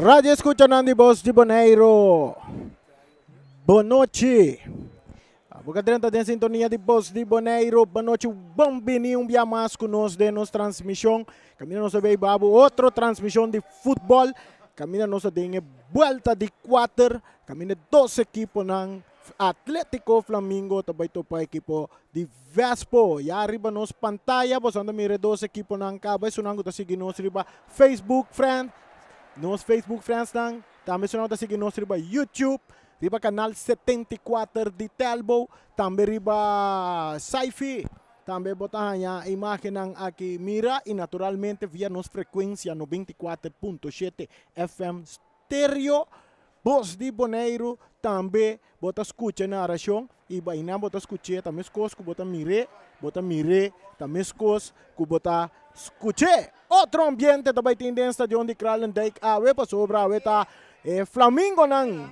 Radio escuchanan di Bos di Boneiro. Bonochi. Bo ka drenta den sintonia di Bos di Boneiro. Bonochi, bon bini un bia mas ku nos den nos transmishon. Kaminda nos a bay babu otro transmishon di futbol. Kaminda nos a den e buelta di kuater. Kaminda dos ekiponan Atletico Flamingo ta bay topa ekipo di Vespo. Ya riba nos pantaya boso anda mira e dos ekiponan kaba. Esunnan ku ta sigui nos riba Facebook friend, nos Facebook friendsnan. Tambe esunnan ku ta sigui nos riba YouTube, riba kanal 74 di Telbo. Tambe riba Saifi. Tambe bo ta haña imagennan aki mira i naturalmente via nos frekuensia 94.7 FM Stereo. Bos di Boneiru tambe bo ta skucha narashon i bainan bo ta skuch'é ta meskos ku bo ta mir'é, bo ta mir'é ta meskos ku bo ta skuch'é. Otro ambiente ta bai tin den stadion di Kralendijk awe pasobra awe ta e Flamingonan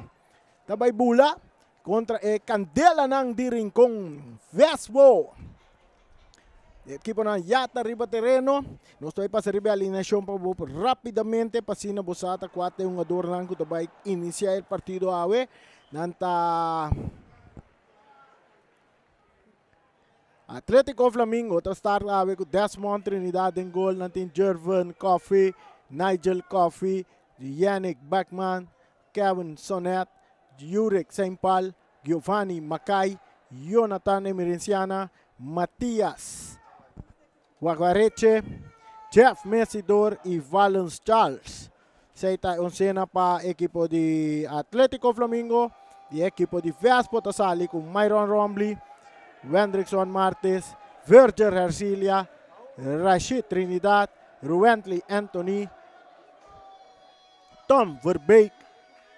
ta bai bula kontra e Kandelanan di Rincon Vesbo. E ekiponan ya ta riba tereno. Nos ta bai pasa riba e alineashon pa bo rapidamente pa asina bo sa ta kua ta e hungadornan ku ta bai inisiá e partido awe. Nan ta Atletico Flamingo ta start awe ku Desmond Trinidad den gol. Nan tin Jervin Coffey, Nigel Coffey, Yannick Beckman, Kevin Sonet, Jurek Seinpal, Giovanni Mackay, Jonathan Emerenciana, Matias Guaguareche, Jeff Mesidor y Valens Charles. Esey ta e oncena pa ekipo di Atletico Flamingo y ekipo di Vespo ta sali cu Myron Rombley, Wendrickson Martes, Virgil Hercilia, Rashid Trinidad, Ruwentley Anthony, Tom Verbeek,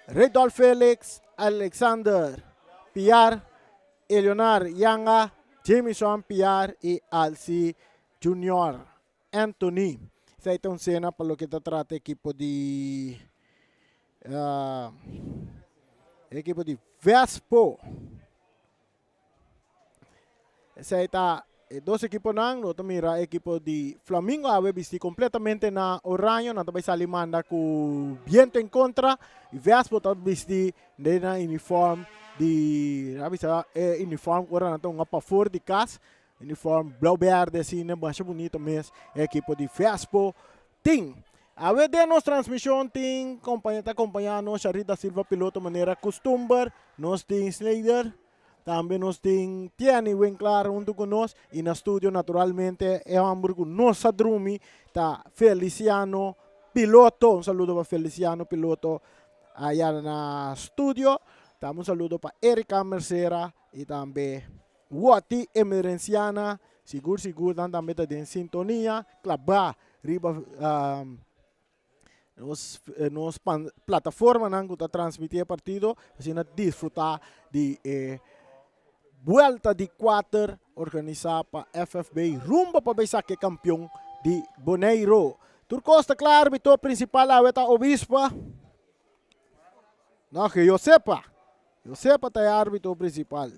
Redolf Felix, Alexander Piar, Eleonar Yanga, Jamison Piar y Alcy Junior Anthony. Esei ta un sena pa loke ta trata ekipo di ekipo di Vespo. Esei ta e dos ekiponan. Lo ta mira ekipo di Flamingo awe bisti kompletamente na oraño. Nan ta bai sali manda ku biento en kontra. I Vespo ta bisti den nan uniform di a bisa e uniform ora nan ta hunga pafor di kas. Uniform blou berde asina masha bunito mes e ekipo di Vespo tin. Awe den nos transmishon tin kompaña ta kompañá nos Sharita Silva piloto manera kustumber. Nos tin Sneijder. Tambe nos tin Tiany Winklaar huntu ku nos i na studio naturalmente e hòmber ku no sa drumi ta Feliciano Piloto. Un saludo pa Feliciano Piloto aya na studio. Tambe un saludo pa Erika Mercera i tambe Watty Emerenciana. Sigur sigur nan tambe ta den sintonia klabá riba Nos nos pan plataformanan ku ta transmití e partido asina disfrutá di e buelta di kuater organisá pa FFB rumbo pa bay saka e kampion di Boneiru. Tur kos ta kla arbitro prinsipal awe ta Obispo. No, Josepa. Josepa ta e arbitro prinsipal.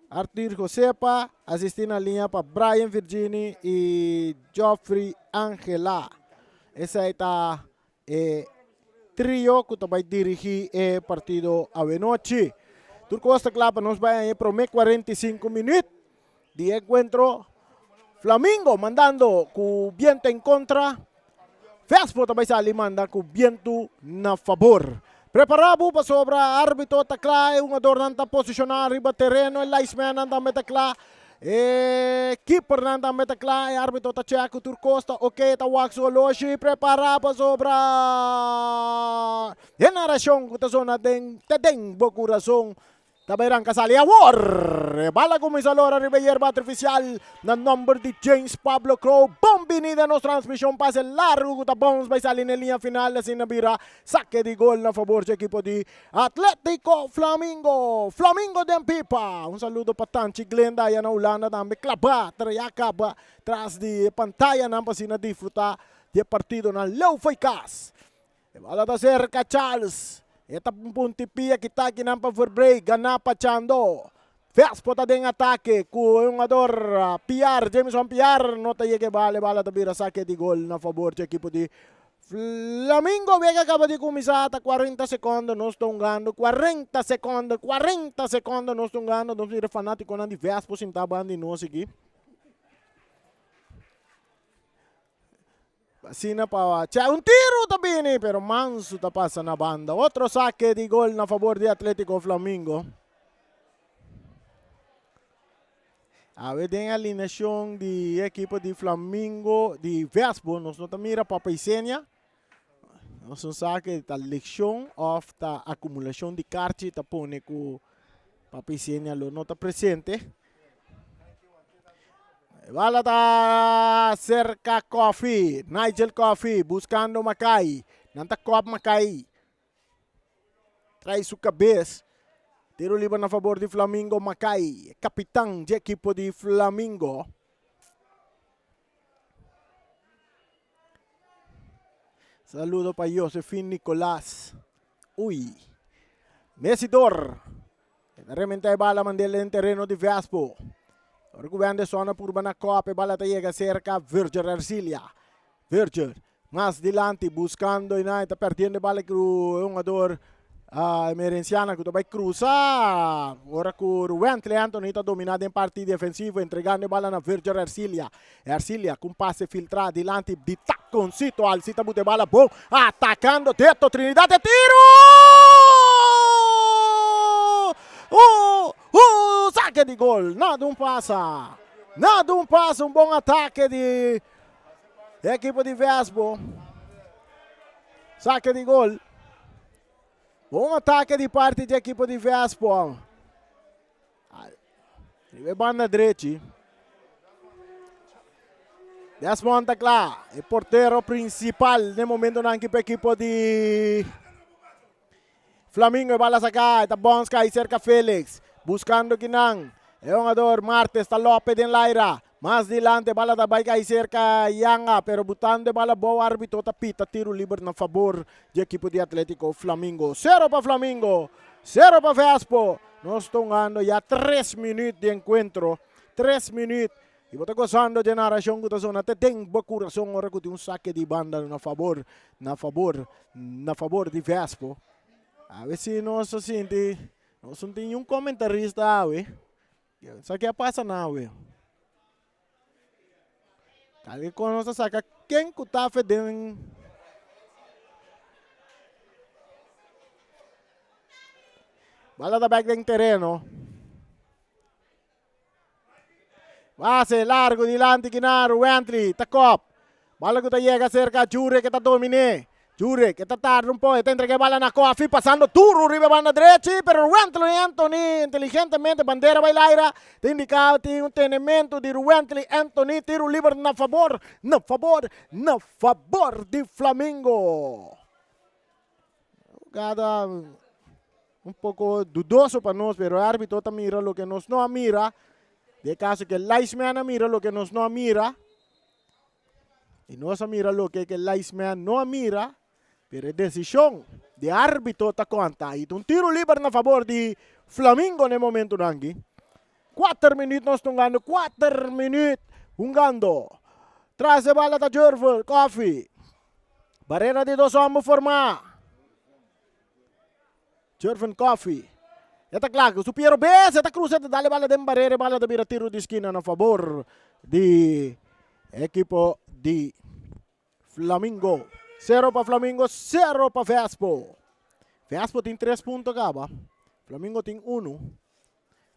Arthur Josepa asisti na liña pa Brian Virgini y Geoffrey Angela. Esey ta e trio cu ta bay dirigi e partido awenochi. Tur cos ta cla pa nos bay e prome 45 minuut di e encuentro. Flamingo mandando cu biento en contra. Vespo ta bai sali manda ku bientu na fabor. Prepará bo pasobra árbitro ta kla, e hungadornan ta posishoná riba tereno, e linesmannan tambe ta kla, e keepernan tambe ta kla, e árbitro ta chèk ku tur kos ta oke, e ta wak su oloshi. Prepará pasobra e narashon ku ta sona den te den bo kurason. Ta bay ranca sali awor! E bala cuminsa lora riba e yerba artificial na nomber di James Pablo Crow. Bon bini den nos transmision. Pase largo cu ta bounce bay sali na e liña final asina bira saque di gol na favor dje ekipo di Atletico Flamingo. Flamingo den pipa! Un saludo pa Tanchi Glenda aya na Hulanda tambe claba tra caba tras di e pantayanan pa asina disfruta di e partidonan leu fo'i cas. E bala ta serka Charles. E ta punti pia kita kinan pa Verbrey. Gana pa Chando. Vespo ta den atake ku e hungador Piar, Jameson Piar no ta yega e bala. E bala ta bira sake di gol na fabor di ekipo di Flamingo wega kaba di kuminsá ta 40 sekondo nos ta hungando 40 sekondo 40 sekondo nos ta hungando nos mira fanatikonan di Vespo sintá banda di nos aki. Asina pa Che un tiro ta bini pero Mansu ta pasa na banda. Otro sake di gol na fabor di Atletico Flamingo. Awe den alineacion di ekipo di Flamingo di Vespo nos no ta mira Papa Isenia. Nos no sa ke ta leccion of ta acumulacion di karchi ta pone ku Papa Isenia lo no ta presente. Bala ta cerca Coffee, Nigel Coffee buscando Makai. Nan ta kop Makai. Trae su cabes. Tiro liber na favor di Flamingo. Makai, capitan di equipo di Flamingo. Saludo pa Josephine Nicolas. Uy. Mesidor. Rementa e bala mandel den terreno di Vespo. Ora cu Wenderson a purba na kop, e bala ta yega cerca Virgil Ercilia. Virgil Mas dilanti buscando y nan ta perdiendo e bala cu e hungador Emerenciana cu ta bay cruza. Ora cu Wentley Anthony ta domina den parti defensivo entregando e bala na Virgil Ercilia. Ercilia cu un pase filtra dilanti di taconcito Alci ta buta e bala bon atacando Teto Trinidad e tiro! Uh, uh, saque di gol. Nada un pasa. Nada un pasa, un bon atake di E ekipo di Vesbo. Sake di gol. Bon atake di parti di ekipo di Vesbo. Riba e banda drechi. Desmond ta kla. E portero principal den momentonan aki pa ekipo di Flamingo. E bala saka. E ta Bonska ahí cerca Felix. Buscando kinan. E hungador Martes ta Lope den laira. Mas dilante bala ta bai kai serka Yanga pero butando e bala bou arbitro ta pita tiro liber na fabor di ekipo di Atletico Flamingo. Sero pa Flamingo, sero pa Vespo. Nos ta hungando ya tres minuut di encuentro, tres minuut y bo ta gozando di e narracion cu ta zona te den bo curason ora cu tin un sake di banda na fabor, na fabor, na fabor di Vespo. Awe si nos ta sinti, nos no tin niun comentarista awe. Sa ke a pasa na awe? Kalke kon nos ta saka ken ku ta fe den Bala ta bek den tereno. Pase largo dilanti Kinaro, Wently ta kop. Bala ku ta yega serka Jurek e ta dominé. Jurek e ta tarda un poko e ta entrega e bala na Koffie pasando duru riba e banda drechi pero Ruwentley Anthony inteligentemente bandera bai laira ta indiká tin un tenementu di Ruwentley Anthony tiru liber na fabor na fabor na fabor di Flamingo. Hugada un poko dudoso pa nos pero e arbitro ta mira loke nos no a mira. Den e kaso ke linesman a mira loke nos no a mira. Y nos a mira loke ke linesman no a mira, pero e decision di arbitro ta conta. Y ta un tiro liber na favor di Flamingo na e momentonan aki. Cuater minuut nos ta hungando, cuater minuut hungando. Tras e bala ta Jurvel, Coffee. Barrera di dos homber forma. Jurven Coffee. E ta kla ku su pie robes, e ta krusa, e ta dal e bala den barera, e bala ta bira tiro di skina na fabor di ekipo di Flamingo. Sero pa Flamingo, sero pa Vespo. Vespo tin tres punto kaba, Flamingo tin uno.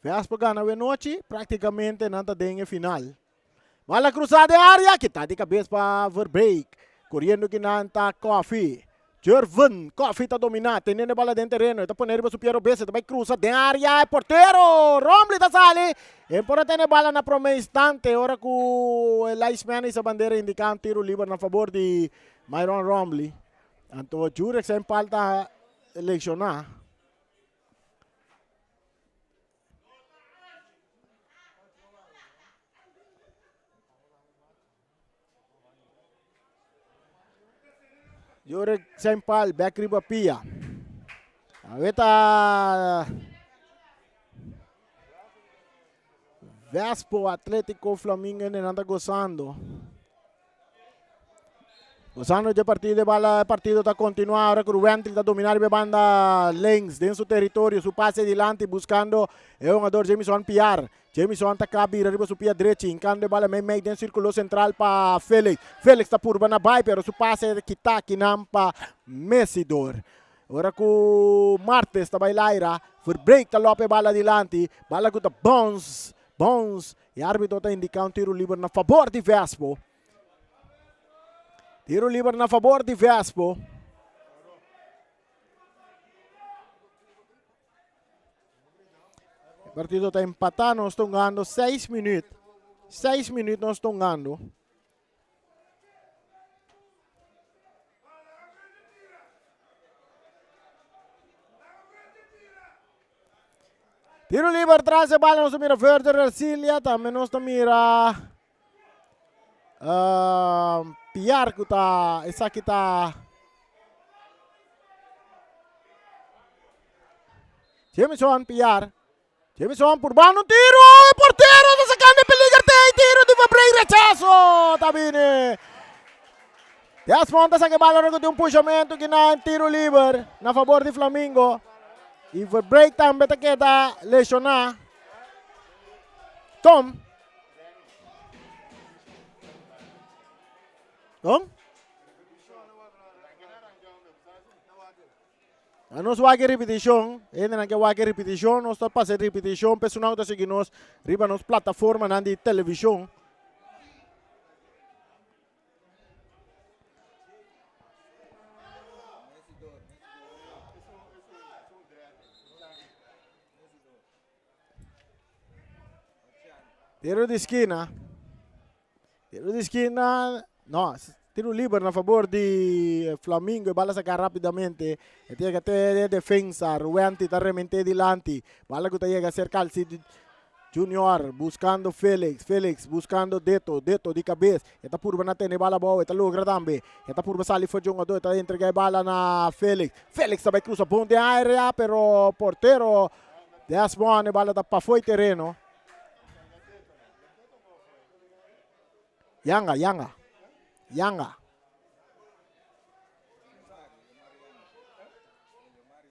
Vespo gana awe nochi, praktikamente nan ta den e final. Bala krusa den área, kita di kabes pa Verbeek. Koriendo kinan ta Koffie. Jervin Koffie ta dominá, teniendo e bala den tereno. E ta pone riba su pie robes, e ta bai krusa den área. E portero Rombley ta sali. E por a tene e bala na promé instante ora ku e linesman hisa bandera indiká un tiro liber na fabor di Myron Rombley. Anto Jurek Sempal ta lekshoná. Jurek Sempal bek riba pia. Awe ta Vespo Atletico Flamingo nan ta gozando. Gozando dje partido e bala e partido ta continua ora cu Ruwentil ta domina riba e banda links den su territorio su pase dilanti buscando e hungador Jamison Piar. Jamison ta cla bira riba su pia drechi hincando e bala mei mei den circulo central pa Felix. Felix ta purba na bay pero su pase ta kita kinan pa Messidor. Ora cu Martes ta bay laira Verbreek ta lopa e bala dilanti bala cu ta bounce bounce e arbitro ta indica un tiro liber na fabor di Vespo. Tiro liber na favor di Vespo. E partido ta empatá, nos ta hungando 6 minuut. 6 minuut nos ta hungando. Tiro liber tras e bala nos ta mira Verder Ercilia, tambe nos ta mira Piar ku ta esaki ta Jameson Piar Jameson purbando un tiro e portero ta sacando e peliger te e tiro di Fabrey rechazo ta bini Desmond ta saca e bala ora cu tin un pushamento kina un tiro liber na favor di Flamingo y Verbrey tambe ta keda lesiona Tom Tom? A nos wak e ripitishon, hendenan ke wak e ripitishon, nos ta pasa e ripitishon pa esunnan ku ta sigui nos riba nos plataformanan di televishon. Tiro di skina. Tiro di skina. No, tiro liber na favor di Flamingo. E bala saca rapidamente. E tiene que te defensa. Ruenti ta remente dilanti. Bala que ta llega cerca al Junior buscando Felix. Felix buscando Deto. Deto di cabeza. E ta purba na tene bala boa. E ta logra tambe. E ta purba sali for jongador. E ta entrega e bala na Felix. Felix ta bay cruza bon den area. Pero portero Desmond e bala ta pafó e tereno. Yanga, yanga, yanga.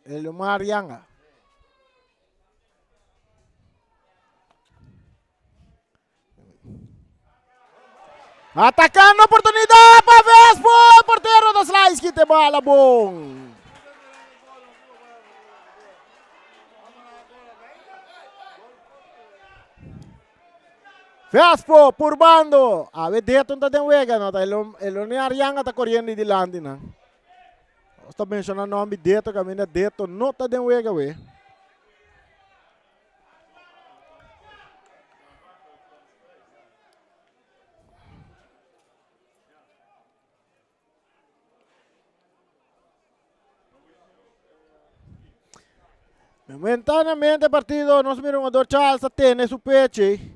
Elomar Yanga. Atacando oportunidad pa Vespo. Portero da slice quita bala bom. Vespo purbando. Awe Deton ta den wega no ta Elone Arianga ta corriendo dilanti nan. Nos ta menciona nombre Deto caminda Deto no ta den wega we. Momentanamente partido nos mira un jugador Charles a tene su peche.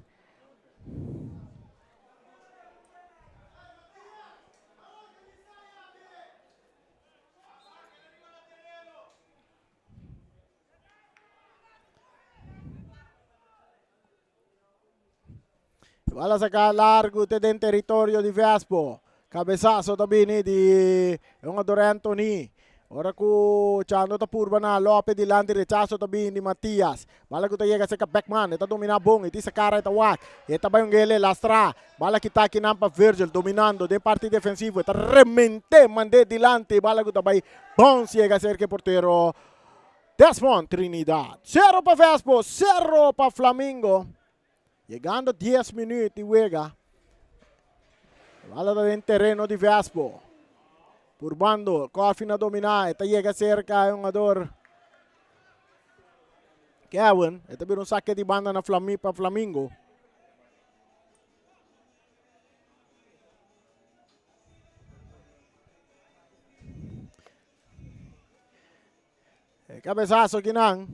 Bala saca largo te den territorio di Vespo. Cabezazo ta bini di jugador Anthony. Ora cu Chando ta purba na Lope dilanti rechazo ta bini di Matias. Bala cu ta yega cerca Beckman. E ta domina bon. E tisa cara e ta wak. E ta bay un gele lastra. Bala kita akinan pa Virgil dominando den parti defensivo. E ta remente mande dilanti. Bala cu ta bay bounce yega cerca e portero Desmond Trinidad. Sero pa Vespo, sero pa Flamingo. Yegando 10 minuut di wega. Bala ta den tereno di Vespo. Purbando, Coffin a domina, e ta yega cerca e hungador Kevin. E ta bira un saque di banda na Flami, pa Flamingo. E cabezazo kinan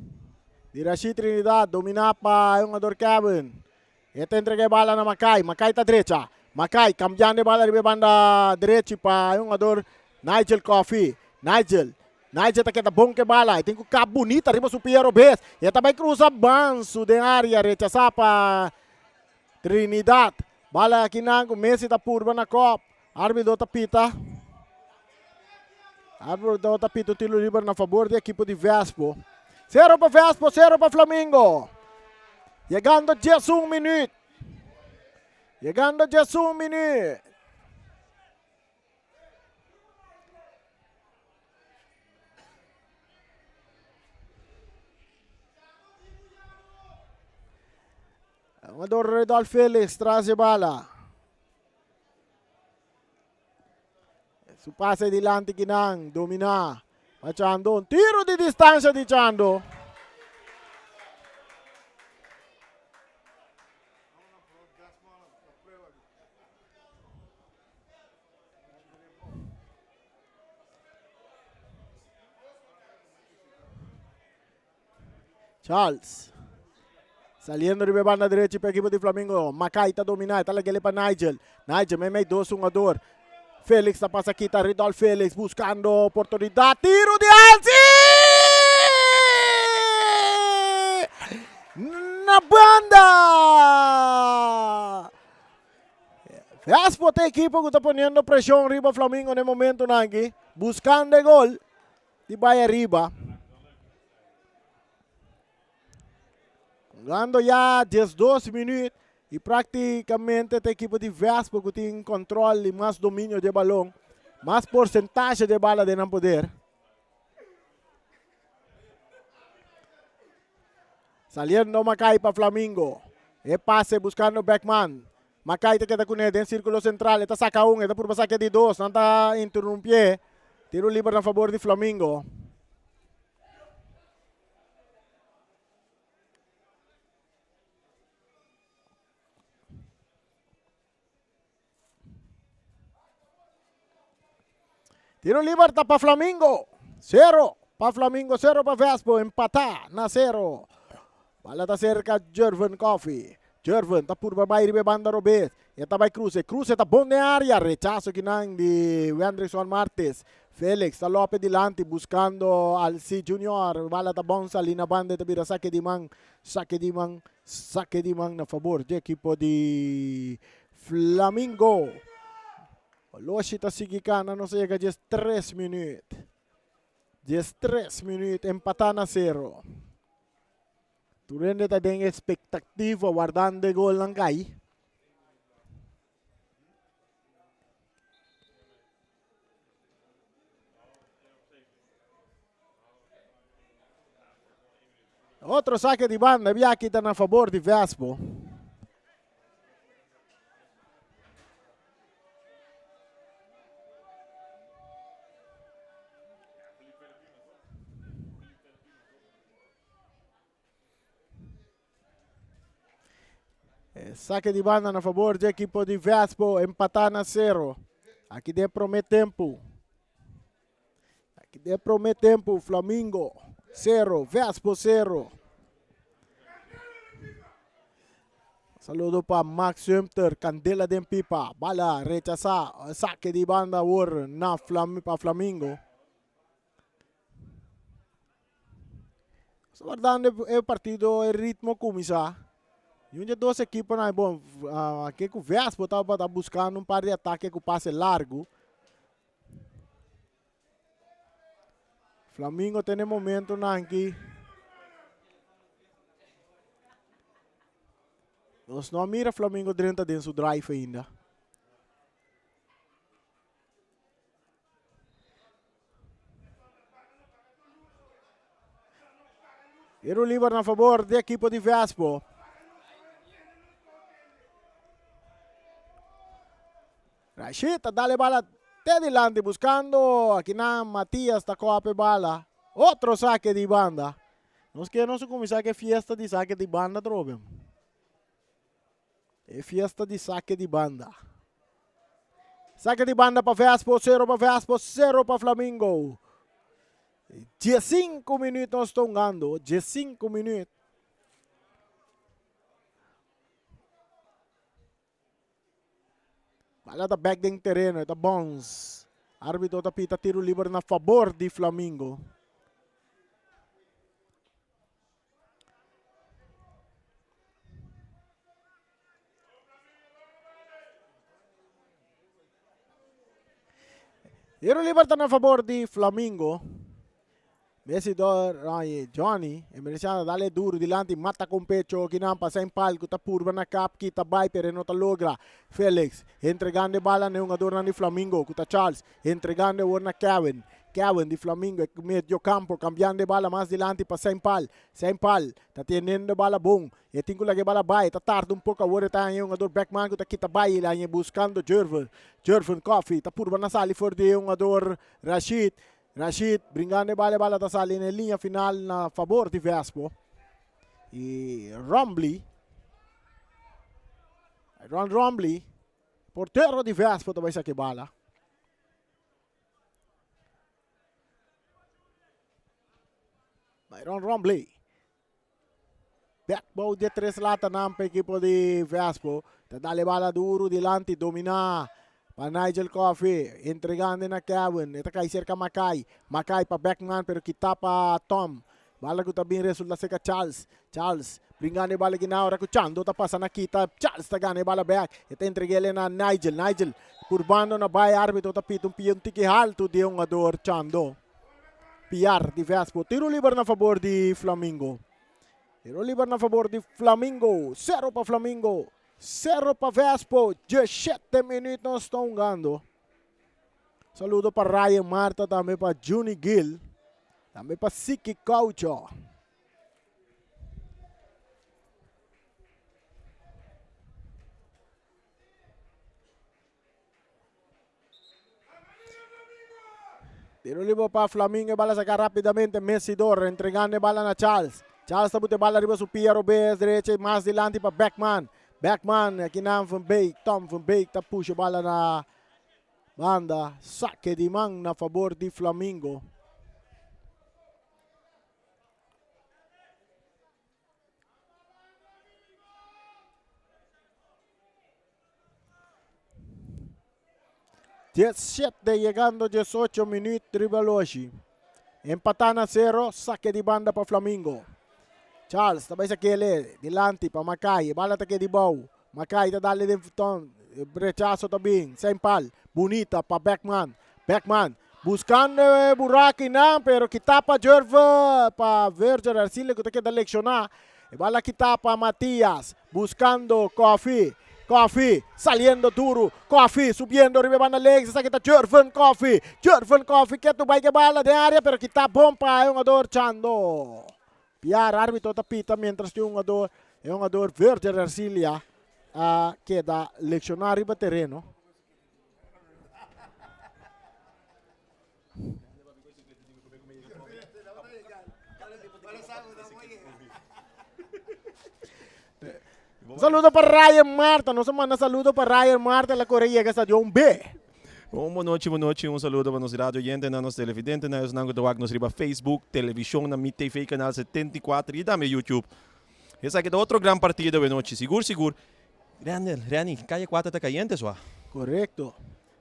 di Rashid Trinidad domina pa e hungador Kevin. E ta entrega e bala na Makai. Makai ta drecha. Makai cambiando e bala riba e banda drechi pa e hungador Nigel Coffee. Nigel. Nigel ta keda bon ku e bala. E tin ku kap bunita riba su pia robes. E ta bai cruza Bansu den area rechasa pa Trinidad. Bala kinan ku Messi ta purba na kop. Arbitro ta pita. Arbitro ta pita un tiro liber na fabor di ekipo di Vespo. Sero pa Vespo, sero pa Flamingo. Yegando 11 minuut. Yegando 11 minuut. Jugador Redolf Felix tras e bala. Su pase dilanti kinan domina pa Chando. Un tiro di distancia di Chando. Charles. Saliendo riba e banda derechi pa equipo di Flamingo. Makai ta domina, ta lagele pa Nigel. Nigel meimei dos hungador. Felix ta pasa kita Ridolf Felix buscando oportunidad. Tiro di Alci! Na banda! Vespo ta equipo cu ta poniendo presion riba Flamingo na e momentonan aki. Buscando e gol di bay ariba. Jugando ya 12 minuut y practicamente ta equipo di Vespo cu tin control y mas dominio di e balon. Mas porcentahe di e bala den nan poder. Saliendo Makai pa Flamingo. E pase buscando Beckman. Makai ta keda kuné den sírkulo sentral. E ta saka un, e ta purba saka e di dos. Nan ta interumpié. Tiro liber na fabor di Flamingo. Tiro liber ta pa Flamingo. Sero pa Flamingo, sero pa Vespo. Empatá na sero. Bala ta serka Jervin Coffee. Jervin ta purba bai riba e banda robes. E ta bai cruce. Cruce ta bon den area. Rechazo kinan di Wendrickson Martes. Felix ta lope dilanti buscando Alci Junior. Bala ta bon sali na banda. E ta bira sake di man. Sake di man. Sake di man na fabor di ekipo di Flamingo. Oloshi ta sigui kana. Nos a yega 13 minuut. 13 minuut. Empata na 0. Tur hende ta den expectativa wardando e golnan kai. Otro saque di banda, biaki ta na favor di Vespo. Saque di banda na favor di equipo di Vespo, empatá na cero. Aki den promé tempo. Aki den promé tempo, Flamingo cero, Vespo cero. Saludo pa Max Sumter, candela den pipa, bala rechasá, saque di banda awor na Flam pa Flamingo. Wardando e partido e ritmo cuminsa. Y un di e dos equiponan bon aki cu Vespo tabata buscando un par di atake cu pase largo. Flamingo ta den e momentonan aki. Nos no a mira Flamingo drenta den su drive ainda. Tiro liber na favor di equipo di Vespo. Rashid ta dale bala te dilanti buscando aki na Matias ta kope bala. Otro saque di banda. Nos ke nos cuminsa ke fiesta di saque di banda trobe. E fiesta di sake di banda. Sake di banda pa Vespo, 0 pa Vespo, 0 pa Flamingo. 15 minuut nos ta hungando, 15 minuut. Bala ta back den tereno, ta bounce. Arbitro ta pita tiro liber na favor di Flamingo. Tiro liber ta na fabor di Flamingo. Messi dor ay Johnny e Mereciano dale duro dilanti mata con pecho kinan pasa en pal cu ta purba na kap kita bay pero e no ta logra. Felix entregando e bala na e hungadornan di Flamingo cu ta Charles entregando awor na Kevin. Kevin di Flamingo e medio campo cambiando e bala mas dilanti pa Saint Paul. Saint Paul ta teniendo e bala bon e tin cu laga e bala bay ta tarda un poco awor e ta haña e hungador Beckman cu ta kita bay el haña buscando Jervin. Jervin Coffee ta purba na sali for di e hungador Rashid. Rashid bringando e bala, e bala ta sali na e liña final na fabor di Vespo. Y Rombley, Ron Rombley, portero di Vespo ta bai saki e bala. Byron Rombley. Bek bou di e tres latanan pa ekipo di Vespo. Ta dal e bala duru dilanti, dominá pa Nigel Coffee. Entregando na Kevin. E ta kai serka Makai. Makai pa Beckman, pero kitá pa Tom. Bala ku ta bin resulta serka Charles. Charles bringando e bala gina ora ku Chando ta pasa na kita. Charles ta gana e bala bek. E ta entreg'el na Nigel. Nigel purbando na bai. Arbitro ta pita un pia un tiki haltu di e hungador Chando. Piar di Vespo. Tiro liber na fabor di Flamingo. Tiro liber na fabor di Flamingo. Sero pa Flamingo. Sero pa Vespo. 17 minuut nos ta hungando. Saludo pa Ryan Marta tambe pa Juni Gil. Tambe pa Siki Caucho. Tiro libre pa Flamingo, e bala saca rapidamente Messidor, entregando e bala na Charles. Charles ta buta e bala riba su pia robes derecha mas dilanti pa Beckman. Beckman aki nan Van Beek, Tom Van Beek ta pusha e bala na banda. Saque di man na fabor di Flamingo. Diesshete yegando diesocho minuut riba loshi. Empatá na sero, sake di banda pa Flamingo. Charles ta bai sakele dilanti pa Makai. E bala ta keda di bou. Makai ta dale den ton. Rechaso ta bin. Sein pal. Bunita pa Beckman. Beckman buscando e buraki nan pero kita pa Jerve pa Verger Arcile ku ta keda lekshoná. E bala kita pa Matias. Buscando Coffee. Coffee saliendo duro. Coffee subiendo riba e banda links. Esaki ta Jervin Coffee. Jervin Coffee ke tu bai ke bala den area pero kita bon pa e hungador Chando. Piar arbitro ta pita mientras tin hungador e hungador Verger Arcilia a keda leksiona riba tereno. Un saludo pa Ryan Marta. Nos a manda saludo pa Ryan Marta. El a kore yega stadion B. Bon bonochi, bonochi. Un saludo pa nos radio oyentenan, nos televidentenan, esnan ku ta wak nos riba Facebook, televishon na Mi TV kanal 74 i tambe YouTube. Esaki ta otro gran partido awe Sigur, sigur. Randel, Renny, Kaya 4 ta kayente sua. Korekto.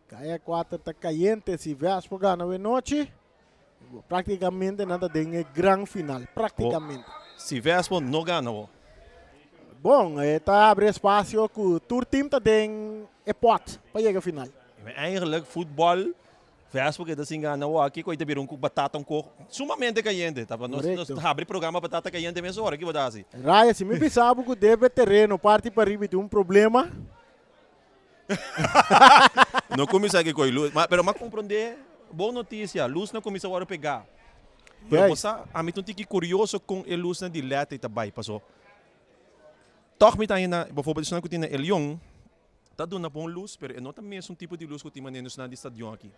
Kaya 4 ta kayente. Si Vespo gana awe nochi, praktikamente nan ta den e gran final. Praktikamente. Si Vespo no gana bo. Bon, e ta abri espasio ku tur tim ta den e pòt pa yega final. Eigenlijk futbòl, Vespo keda sin gana bo aki, ku ta bira un batata un koko sumamente kayente. Ta pa nos habri programa batata kayente mesora, ki bo ta hasi? Raya, si mi bisa bo ku debe tereno parti pariba tin un problema. No kuminsá ki koi lus, pero m'a komprondé bon notisia, lusnan kuminsá wòrdu pegá. Pero bo sa, ami ta un tiki kurioso kon e lusnan di led ei ta bai, paso tòg mi ta haña na, bòfòrbèlt esnan ku tin na El Leon ta duna bon lus, pero e no ta mesun tipo di lus ku tin manera esnan di stadion aki.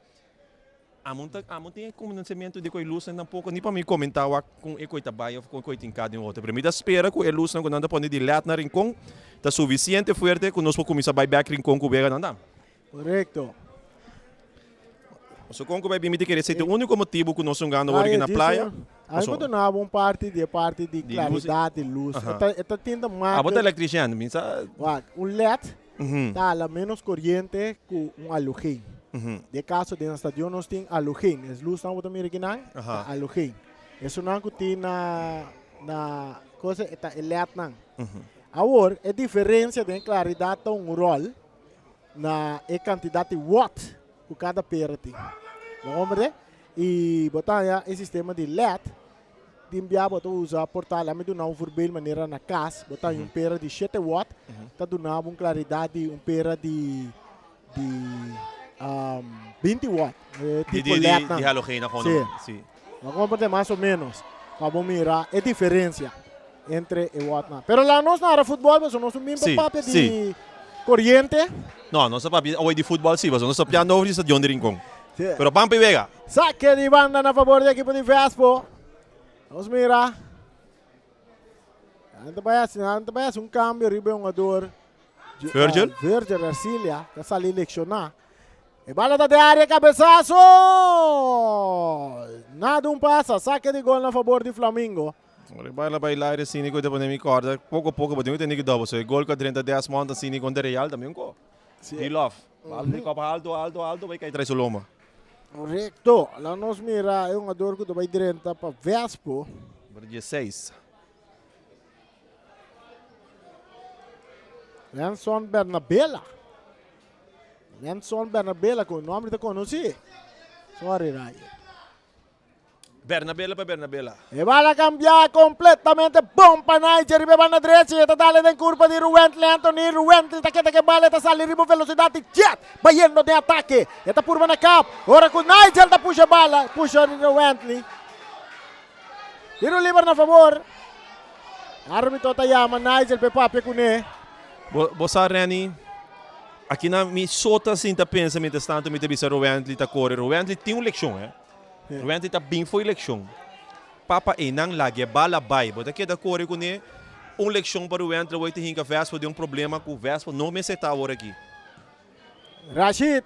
Amo ta amo tin e convencimento di cu e lusnan tampoco ni pa mi comenta wak con e coi ta bay of con e coi tin cada den otro pero mi ta spera cu e lusnan cu nan ta pone di led na Rincon ta suficiente fuerte cu nos por cuminsa bay bek Rincon cu wega nan ta. Correcto. Paso con cu bay bin mi ta kere esey ta e unico motibo cu nos hungando awor aki na playa. Ami por duna bo un parti di e parti di claridad di lus. E ta tin ta marca. Abo ta electrician mi sa. Wak un led ta hala menos coriente cu un halogeen. Den caso den stadion nos tin halogeen. Es lusnan bo ta mira akinan ta halogeen. Esunnan cu tin na na cosa e ta e lednan. Awor e diferencia den claridad ta un rol na e cantidad di watt cu cada pera tin. Bo comprende? I bo ta haña e sistema di led. Tin bia bo ta usa por ta lami duna un voorbeeld manera na cas bo ta haña un pera di shete watt ta duna bo un claridad di un pera di di 20 watt e Di tipo di led di nan. di halogena gewoon Sí. no. Sí. Bo comprende mas o menos pa bo mira e diferencia entre e wattnan. Pero laga nos nara futbol pasobra nos no bin pa Sí, papia di sí. coriente. No, nos ta papia awor di futbol sí pasobra nos ta papiando over di stadion di Rincon. Sí. Pero ban pa e wega. Sake di banda na fabor di ekipo di Vespo. Nos mira. Nan ta bai hasi, nan ta bai hasi un cambio riba e hungador. Virgil? Virgil Arcilia ta sali lesioná. E bala ta den área, cabezazo! Nada un pasa, sake di gol na fabor di Flamingo. Ora e bala bai laire asina ku ta pone mi kòrda poko poko bo tin ku tene ki dòbel. So e gol ku a drenta Desmond asina kontra Real tambe un ko. Di lòf. Bala di kòp alto alto alto bai kai tras su lomba. Korekto. Laga nos mira e hungador ku ta bai drenta pa Vespo. Number dieseis. Lenson Bernabela. Lenson Bernabela ku nòmber ta konosí. Sorry Ryan. Bernabela pa Bernabela. E bala cambia completamente bon pa Nigel riba e banda drechi e ta dale den curpa di Ruwentley Anthony Ruwentley ta keda ke bala e ta sali riba un velocidad di jet bayendo den atake e ta purba na kap ora cu Nigel ta pusha e bala pusha Ruwentley tiro liber na favor arbitro ta yama Nigel pa e papia cune. Bo bo sa Renny aki nan mi so ta sinta pensa mientras tanto mi ta bisa Ruwentley ta core Ruwentley tin un leccion eh. Ruente ta bin fo'i lekshon. Papa einan laga e bala bai. Bo ta keda kore kuné. Un lekshon pa Ruente awor ta hinka Vespa den un problema ku Vespa no mester ta awor aki. Rashid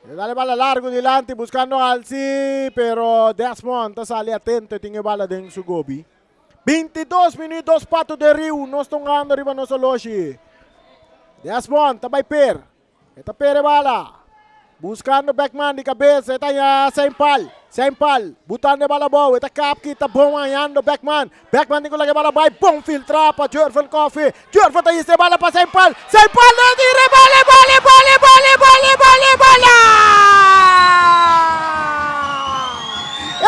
ta dal e bala largo dilanti buskando Alsi pero Desmond ta sali atento e tin e bala den su gobi. 22 minuut dos pato den riu nos ta hungando riba nos oloshi. Desmond ta bai per. E ta pere bala. Buscando Beckman di cabeza. E ta haña Seinpal. Seinpal butando e bala abou. E ta kap kita bon hañando Beckman. Beckman tin ku laga e bala bai. Bon filtra pa Jurven Coffee. Jurven ta hisa e bala pa Seinpal. Seinpal ta tira e bala, e bala, e bala, e bala, e bala, e bala, e bala!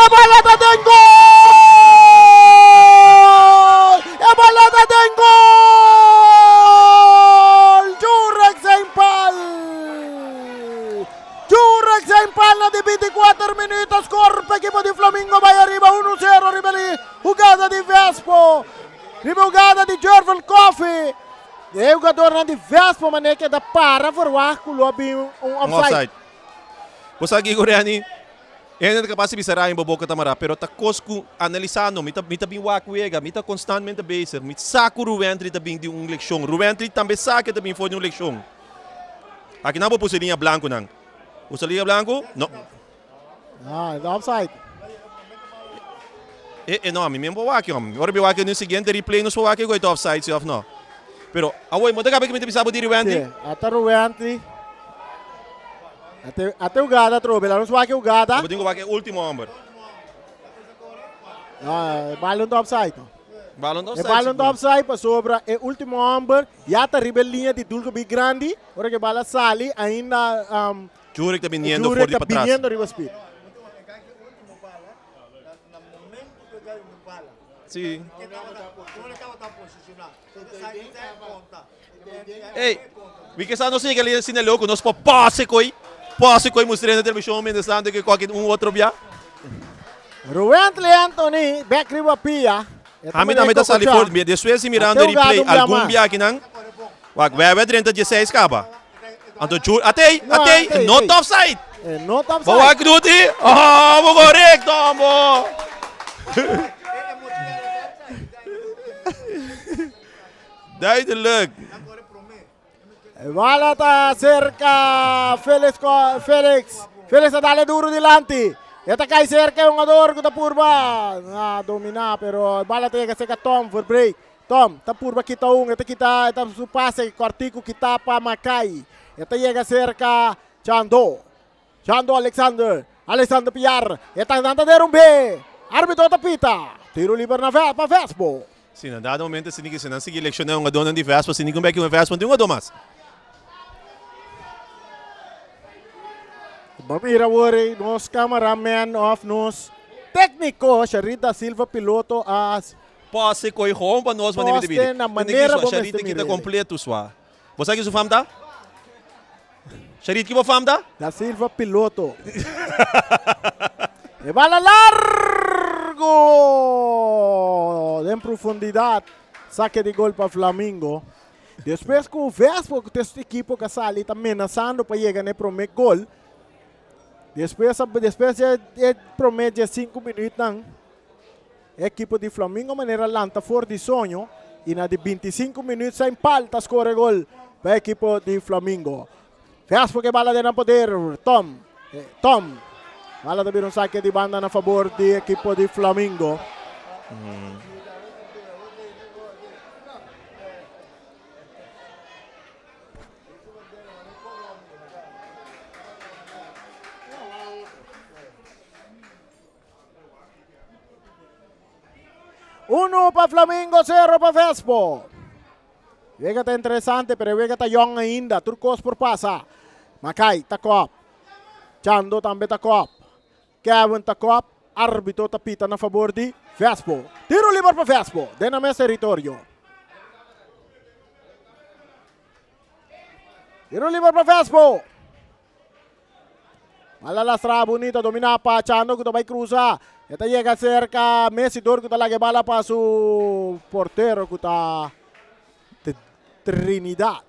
E bala ta den gol! E bala ta den gol! Jurek zijn pal! Jurek zijn pal na di 24 minuut a score pa ekipo di Flamingo bai ariba 1-0 riba di hugada di Vespo. Riba hugada di Jervil Coffee. E hugadornan di Vespo manera keda para verwacht ku lo a bin un Un offside. offside. Bo sa kiko Renny? Hende ta kapas di bisa Ryan bo boka ta mará, pero ta kos ku analisando, mi ta mi ta bin wak wega, mi ta konstantmente bezig, mi sa ku Ruwentri ta bin di un lekshon, Ruwentri tambe sa ke ta bin for di un lekshon. Akinan bo puso e liña blankunan. Usa liña blanku? No. Ah, e ta offside. E e no, mi men por wak hom. Ora mi wak e siguiente replay nos por wak ku e ta offside si of no. Pero awor mo ta kaba ku mi ta bisa bo di Ruwentri? Si, ata Ruwentri. Ate, ate hugada atrobe, laat ons wak e hugada. Bo tin ku wak e ultimo homber. Ah, e balon ta offside. No? Balon ta E offside. balon ta offside pasobra e ultimo homber ya ta riba e liña di doel gebied grandi. Ora ku e bala sali ainda um, Jurek ta biniendo for Jurek di ta patras. biniendo riba speed. Sí. Ey, mi ke sa no sigue ali asina loco, nos por pase koi, pase koi mustr'é na televishon mientras tanto ke koke un otro bia. Ruwentley Anthony bek riba pia. E ta Ami tambe ta sali kokochá. for, despues di mirando Ate hugado replay un bia algun mas. bia akinan, wak wewe drenta dieseis kaba. Anto Ju, atey, No, atey, atey, no atey. ta offside. E no ta Bo offside. wak Rudy, oh, bo korekto, bo. Duidelijk. Bala ta cerca Felix, Felix. Felix a dale duro dilanti. E ta cai cerca e hungador cu ta purba a domina, pero bala ta yega cerca Tom Verbreek. Tom ta purba kita un, e ta kita, e ta su pase cortico kita pa Makai. E ta yega cerca Chando. Chando Alexander, Alexander Piar, e ta nan ta derumbe. Arbitro ta pita. Tiro liber na pa Vespo. Si, na dado momento si si nan sigui lecciona un hungadornan di Vespo, si ningun beki un Vespo no tin un hungador mas. Bo mira awor ei nos cameraman of nos técnico Sharit da Silva Piloto a Pose koe gewoon pa nos manera mi ta Poste bini. na Tende manera ki bo sua Sharit mester kita mir'é. completo sua. Bo sa ki su fam ta? Sharit ki bo fam ta? Da Silva Piloto. E bala largo den profundidad. Saque di gol pa Flamingo. Despues ku Vespo ku ta e ekipo ku a sali ta menasando pa yega na e prome gol. Despues despues di e prome diesinku minuutnan e ekipo di Flamingo manera lanta for di soño i na di bintisinku minuut Saint Paul ta skore gol pa e ekipo di Flamingo. Vespo ku e bala den nan poder Tom Tom bala ta bira un sake di banda na fabor di ekipo di Flamingo. Uno pa Flamingo, cero pa Vespo. Wega ta interesante, pero e wega ta yong ainda. Tur kos por pasa. Makai ta kop. Chando tambe ta kop. Kevin ta kop, arbitro ta pita na fabor di Vespo. Tiro liber pa Vespo den nan mes teritorio. Tiro liber pa Vespo. Bala lastra bunita domina pa Chando ku ta bai krusa. E ta yega serka Messi dor ku ta laga e bala pa su portero ku ta Trinidad.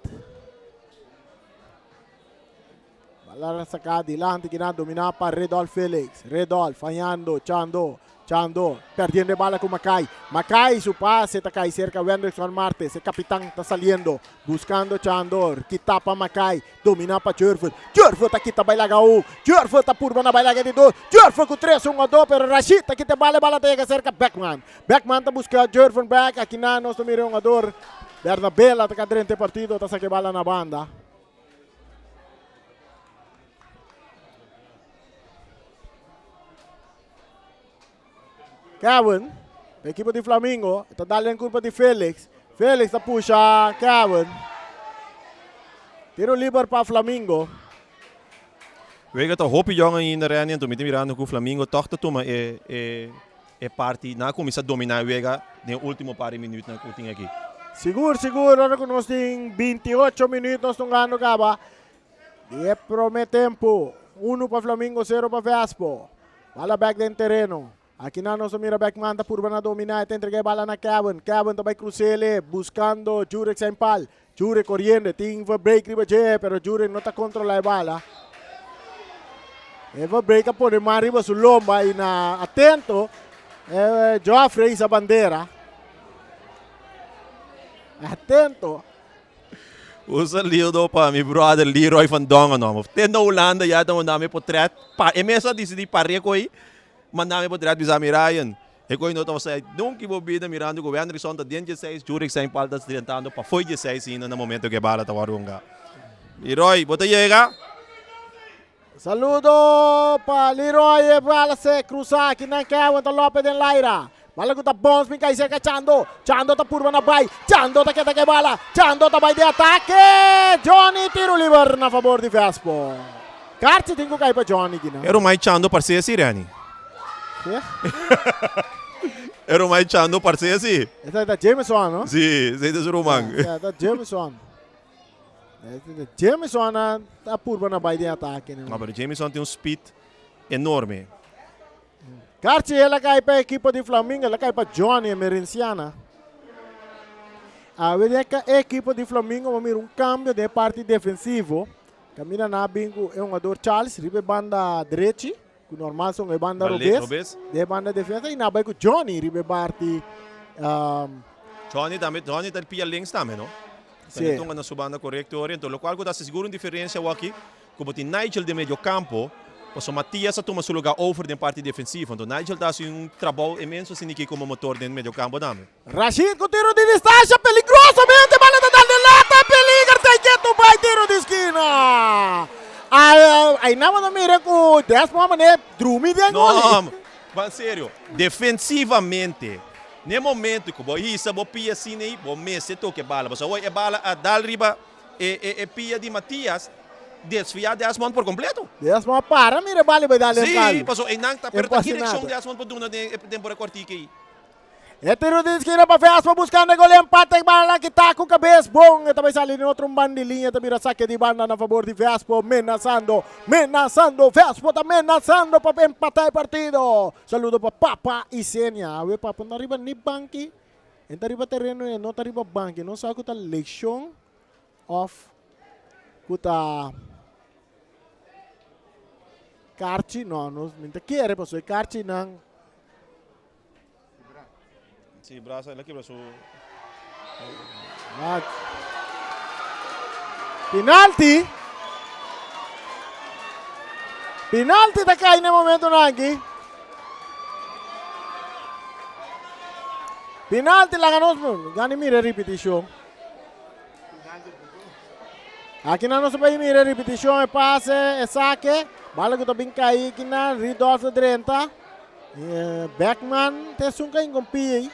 Bala saca dilanti kinan domina pa Redolf Felix. Redolf fallando, Chando, Chando perdiendo e bala cu Mackay. Mackay su pase ta cay cerca Wendrickson Martes. E capitan ta saliendo buscando Chando. Kita pa Mackay, domina pa Jurven. Jurven ta kita bay laga un. Jurven ta purba na bay laga di dos. Jurven cu tres un a dos pero Rashid ta kita e bala. E bala ta yega cerca Beckman. Beckman ta busca Jurven back. Akinan nos ta mira e hungador Bernabela ta drenta e partido ta saca e bala na banda. Kevin, ekipo di Flamingo, ta dal den kurpa di Felix. Felix ta pusha Kevin. Tiro liber pa Flamingo. Wega ta hopi yong ainda Renny, anto mi ta mirando ku Flamingo tòg ta tuma e e e parti, nan a kuminsá dominá e wega den e último par di minütnan ku tin aki. Sigur sigur ora ku nos tin 28 minüt nos ta hungando kaba di e promé tempu. Unu pa Flamingo, sero pa Vespo. Bala bèk den tereno. Akinan nos ta mira Beckman ta purba na dominá, e ta entregá e bala na Kevin. Kevin ta bai krus'é buskando Jurek Saint Paul. Jurek koriendo, tin Verbeek riba dje, pero Jurek no ta kontrolá e bala. E Verbeek a pone man riba su lomba i na atento e Geoffrey hisa bandera. Atento. Un saludo pa mi brother Leroy van Dongen homber. Te na Hulanda ya ta manda mi potret. Pa e mes a disidí paria koe manda mi potret bisa mi Ryan. E koe no tabata sa nunca bo bida mirando ku Wendrickson ta den dieseis, Jurek Saint Paul ta drentando pafoi dieseis ainda na momento ku e bala ta wòrdu hunga. Leroy, bo ta yega? Saludo pa Leroy, e bala se cruza aki nan Kevin ta lope den laira. Bala ku ta bons bin kai serka Chando. Chando ta purba na bai. Chando ta keda ku e bala. Chando ta bai den atake. Johnny tiro liber na fabor di Vespo. Karchi tin ku kai pa Johnny kinan. E rumai Chando parse asi, Renny. Ke? E rumai Chando parse asi. Esaki ta Jameson, no? Si, esei ta su ruman. Esaki ta Jameson. Jameson a ta purba na bai den atake. No, pero Jameson tin un speed enorme. Karchi el a kai pa ekipo di Flamingo, el a kai pa Johnny Emerenciana. Awe den e ekipo di Flamingo bo mira un kambio den e parti defensivo. Kaminda nan a bin ku e hungador Charles riba e banda drechi, ku normal son e banda robes, den e banda defensa i nan a bai ku Johnny riba e parti Johnny tambe, Johnny ta pia links tambe no? Si. Ta tunga na su banda korekto ori, enton lokual ku ta hasi sigur un diferensia awaki ku bo tin Nigel den medio kampo, pasobra Matias a tuma su lugar over den parti defensivo, enton Nigel ta hasi un trabou inmenso asina aki komo motor den medio kampo tambe. Rashid ku tiro di distansha peligrosamente bala ta dal den lata peliger ta ketu bai tiro di skina. Ai nan bo ta mira ku Desmond mane drumi den gol. No, ban serio, defensivamente n'e momento ku bo hisa bo pia asina ei bo mester toka e bala pasobra awor e bala a dal riba e pia di Matias. desviá Desmond por kompleto. Desmond a para mira e bala i bai dal den Sí, palu. paso einan ta E pero ta pasa ki direkshon nada. Desmond por duna den e temporada kòrtiki ei. E tiro di eskina pa Vespa buskando e gol empate e bala kita ku kabes bon e ta bai sali den otro un banda di liña ta bira sake di banda na fabor di Vespo menasando menasando Vespo ta menasando pa empata e partido saludo pa Papa Isenia awe Papa no ta riba ni banki e ta riba tereno e no ta riba banki no sa ku ta lekshon of ku ta karchi no no mi ta kere pasobra e karchinan. Sí, brasa, el a kibra su. Penalti. Penalti ta kai na momento aki. Penalti laga nos gani mira repeticion. Aki nan nos bay mira repeticion e pase, e saque. Bala ku ta bin kai aki nan, Ridolf ta drenta. Beckman ta esun ka inkompie ei.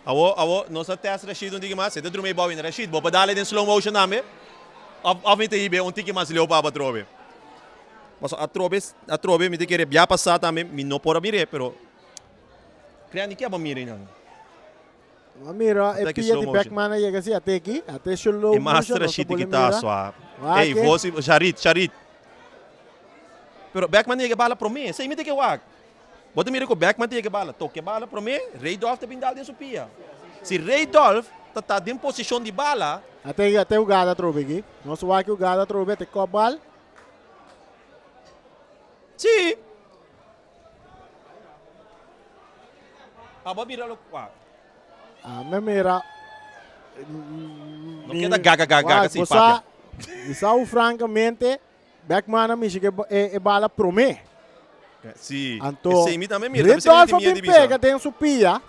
Awo, awo, nos a test Rashid un tiki mas. E ta drumi ei bou ainda. Rashid, bo por dale den slow motion tambe? Of, of mi ta hibe un tiki mas leu pa bo atrobe? Pasobra atrobe, atrobe mi ta kere bia pasá tambe, mi no por a mir'é, pero Crea ni ke bo mira einan. Bo a mira e pia di Beckman a yega si ate aki, ate slow E motion master nos ta Rashid por ki mira. ta swa. Ey, Wak. vos y Sharit, Sharit. Pero Beckman yega bala prome, esey mi ta ke wak. Bo ta mira ku Beckman ta yega bala, toke bala prome, Reydolf ta bin dal den su pia. Si Reydolf ta ta den posishon di bala. Ate ate hugada atrobe aki. Nos wak e hugada atrobe, ate kop bal. Si. Abo a mira lo wak. Ami a mira. No keda gaga gaga gaga si papia. Mi sa hu francamente Beckman a mishi ku e bala prome. Si. Anto Esei mi tambe mira. Ridolfo a bin pega den su pia.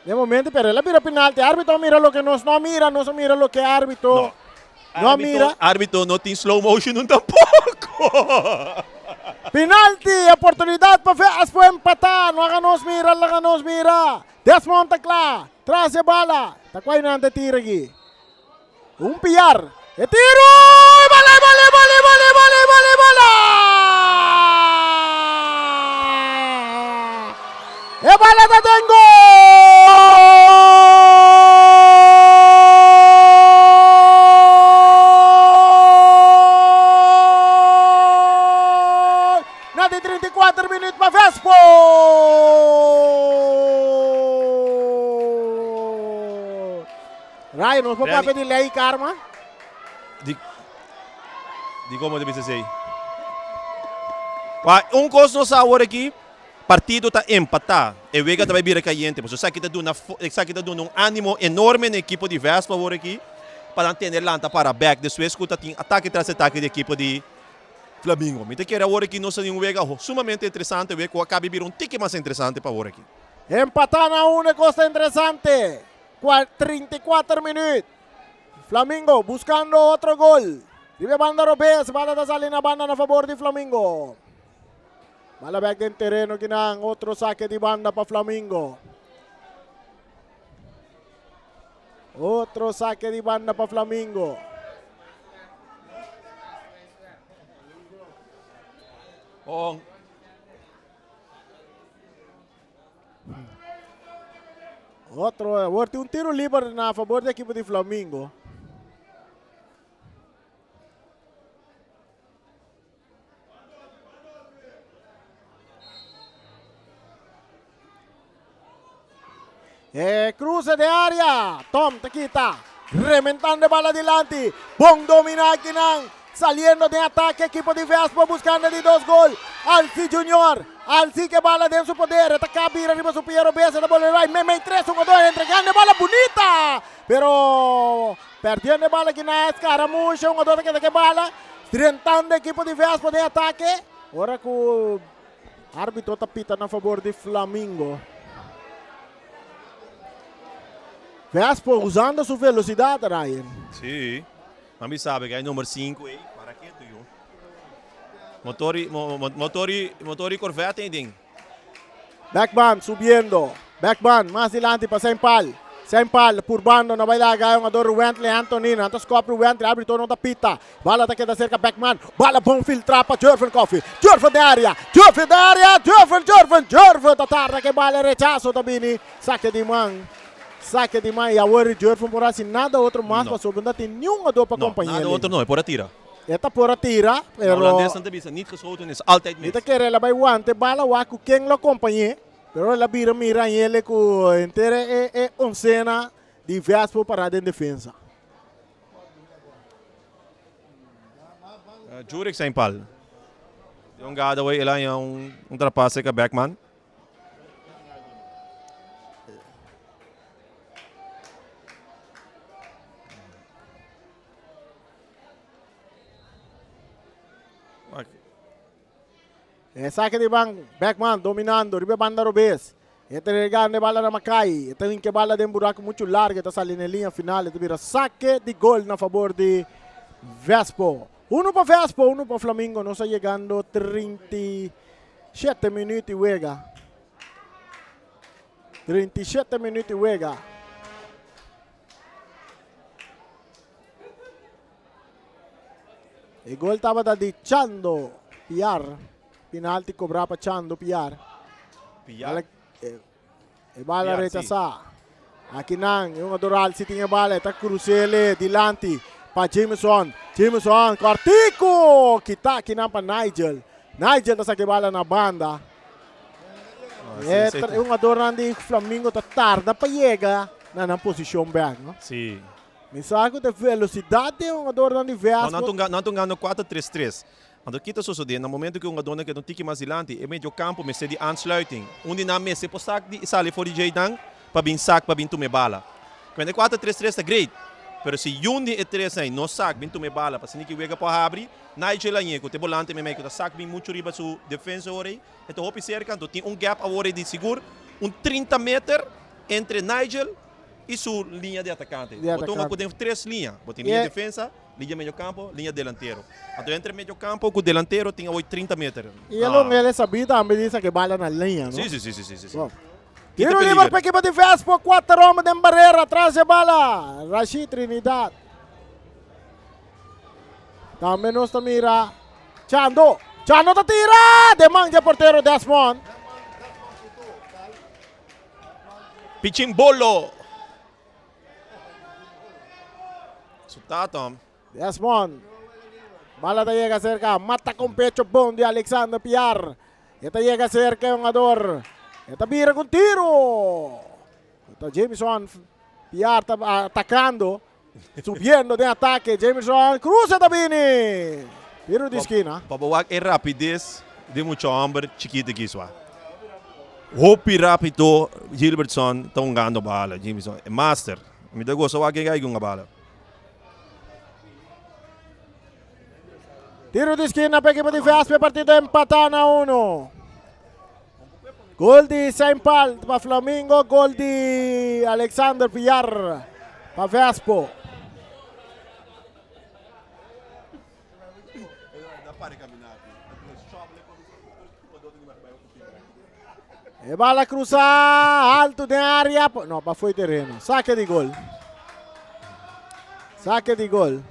Den momento pero el a bira penalti. Arbitro a mira loke nos no a mira. Nos a mira loke arbitro no a mira. Arbitro no tin slow motion nun tampoco. Penalti, oportunidad pa Vespo empata. No haga nos mira, laga nos mira. Desmond ta kla, tras e bala. Ta kua nan ta tira aki? Un piar. E tiro! E bala, e bala, e bala, e bala, e bala, e bala, e bala! E bala ta den gol! Na di 34 minuut pa Vespo! Ryan, nos por papia di ley karma? Di, di como te bisa esey? Pa un cos nos sa awor aki, Partido ta empatá, e wega ta bai bira kayente, pasobra esaki ta duna esaki ta duna un ánimo enorme na ekipo di Vespa awor aki pa nan tene lanta para bèk despues ku ta tin atake tras atake di ekipo di Flamingo. Mi ta kere awor aki nos ta tin un wega sumamente interesante, wega ku a kabi bira un tiki mas interesante pa awor aki. Empatá na un e kos ta interesante, kua 34 minüt, Flamingo buskando otro gol riba e banda robes, bala ta sali na banda na fabor di Flamingo. Bala bek den tereno kinan, otro sake di banda pa Flamingo. Otro sake di banda pa Flamingo. Oh. Otro, awor tin un tiro liber na favor di ekipo di Flamingo. E cruce de área. Tom te quita. Rementando bala dilanti. Bon domina akinan. Saliendo den ataque equipo di Vespo buscando di dos gol. Alci Junior. Alci que bala den su poder. Ta kabira riba su pia robes. Ta bola right. Mei mei 3 1 2. Entregando bala bonita. Pero perdiendo bala kinan. Escaramucha. 1 2 ta keda ke bala. Drentando ekipo di Vespo den atake. Ora ku arbitro ta pita na fabor di Flamingo. Vespo usando su velocidad, Ryan. Sí. Mami sabe que hay number 5 ei. Para ketu yo. Motori, motori, motori Corvette ei ding. Beckman subiendo. Beckman mas dilanti pa Sempal. Sempal purbando no bai laga e hungador Wentley Anthony. Nan ta skop Wentley, arbitro no ta pita. Bala ta keda serka Beckman. Bala bon filtra pa Jurven Coffie. Jurven den area. Jurven den area. Jurven, Jurven, Jurven ta tarda ke bala e rechaso ta bini. Sake di man. Sake di man y awor Jurven por haci nada otro mas No. pasobra no tin niun hungador pa No, compañe nada el. otro no, e por a tira. E ta por a tira, Na pero Holandes nan ta bisa, niet geschoten is altijd mi mis. ta kere el a bai wanta e bala wak cu ken lo compañe. Pero el a bira mira Angele cu henter e e oncena di Vespo para den defensa. Jurick Saint Paul. Den un gada wey el a haña un un trapase ka Beckman. E sake di ban, Beckman dominando riba e banda robes. E ta regando e bala na Makai. E ta hinka e bala den buraco mucho largo. E ta sali na e liña final. E ta bira sake di gol na fabor di Vespo. Uno pa Vespo, uno pa Flamingo. Nos ta yegando 37 minuut di wega. 37 minuut di wega. E gol tabata di Chando Piar. Penalti cobrá pa Chando Piar. Piar. Bala, e, e bala Piar, rechasá. Aki nan, e hungador Alci tin e bala, e ta cruzele dilanti pa Jameson. Jameson, cortico! Kita aki nan pa Nigel. Nigel ta saca e bala na banda. Ah, sí, E sí. tra- e hungadornan di Flamingo ta tarda pa yega na nan posicion bek, no? Sí. Mi sa ku ta velosidat di e hungadornan di No, Vespo. nan ta nan ta hungando kuater tres tres. Anto ki ta sosodé? Na momento ku e hungadornan keda un tiki mas dilanti, e medio kampo mester di aansluiting. Un di nan mester por sak di sali for di djeinan pa bin sak pa bin tuma e bala. Kuando e kuater tres tres ta great, pero si yun di e tres ei no sak bin tuma e bala pa asina ki wega por habri, Nigel Añe ku ta e bolante meimei ku ta sak bin muchu riba su defensa ora ei, e ta hopi serka. Anto tin un gap awor ei di sigur un trinta meter entre Nigel y su liña di atacante. Di Bo tonga atacante. cu den tres liña. Bo tin Y liña e- defensa, liña medio campo, liña delantero. Anto entre medio campo cu delantero tin awoy 30 meter. Y el hombre él sabí tambe di saca bala na liña, no? Sí, sí, sí, sí, sí, sí, sí. Bom. Kita Tiro peliger. liber pa equipo di Vespo, cuatro hombre den barrera, atrás de bala. Rashid Trinidad. Tambe nos ta mira Chando. Chando ta tira! De man de portero Desmond. Pichimbolo! Su tata. Desmond. Bala ta yega cerca. Mata con pecho bon di Alexander Piar. E ta yega cerca e hungador. E ta bira con tiro. Ta Jameson. Piar ta atacando. Subiendo den atake. Jameson cruza ta bini. Tiro di esquina. Pa bo wak e rapidez di mucha homber chikito aki swa. Hopi rapido Gilbertson ta hungando bala. Jameson e master. Mi ta gosa wak e guy hunga bala. Tiro di esquina pa ekipo di VSP. Partido empata na uno. Gol di Saint-Paul pa Flamingo, gol di Alexander Villar pa Vespo. E bala cruza alto den área. No, pa foi terreno. Saque di gol. Saque di gol.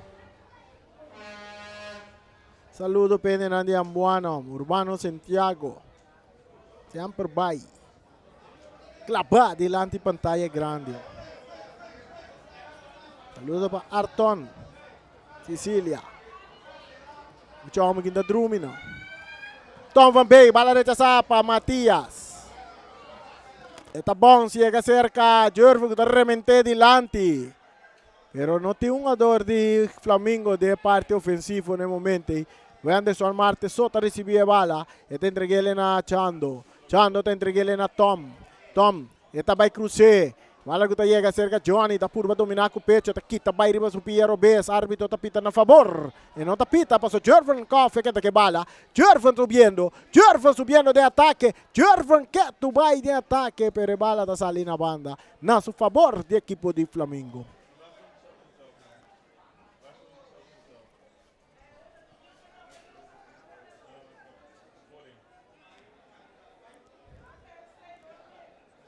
Saludo pendenan di Ambuano, Urbano Santiago. Semper bai. Klabá dilanti pantaya grandi. Saludo pa Arton, Sicilia. Mucho hombre que ta drumi no. Tom van Beek, bala rechazá pa Matias. Eta bounce llega cerca, Jurgen que ta remente dilanti. Pero no tin hungador di Flamingo den e parti ofensivo na e momento ei. Wenderson Marte so ta ricibi e bala. E ta entreguele na Chando. Chando ta entreguele na Tom. Tom, e ta bay cruce. Bala cu ta yega cerca Johnny. Ta purba domina cu pecho. Ta kita bay riba su pia robes. Arbitro ta pita na fabor. E no ta pita paso Jerven Coffee ke ta ke bala. Jerven subiendo. Jerven subiendo den atake. Jerven ketu bay den atake pero e bala ta sali na banda. Na su fabor di ekipo di Flamingo.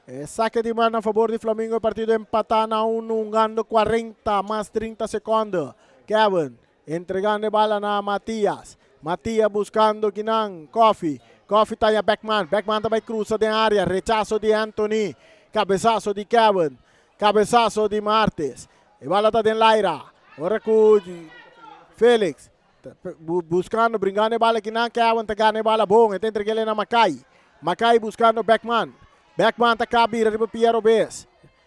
E sake di man na fabor di Flamingo e partido empata na 1 hungando 40 mas 30 seconde. Kevin entregando e bala na Matias. Matias buscando kinan Koffie. Koffie ta ya Beckman. Beckman ta bay cruza den area. Rechazo di Anthony. Cabezazo di Kevin. Cabezazo di Martes. E bala ta den laira. Ora cu Felix buscando, bringando e bala kinan. Kevin ta gana e bala bon. E ta entreg'ele na Makai. Makai buscando Beckman. Beckman ta kabira riba pia robes.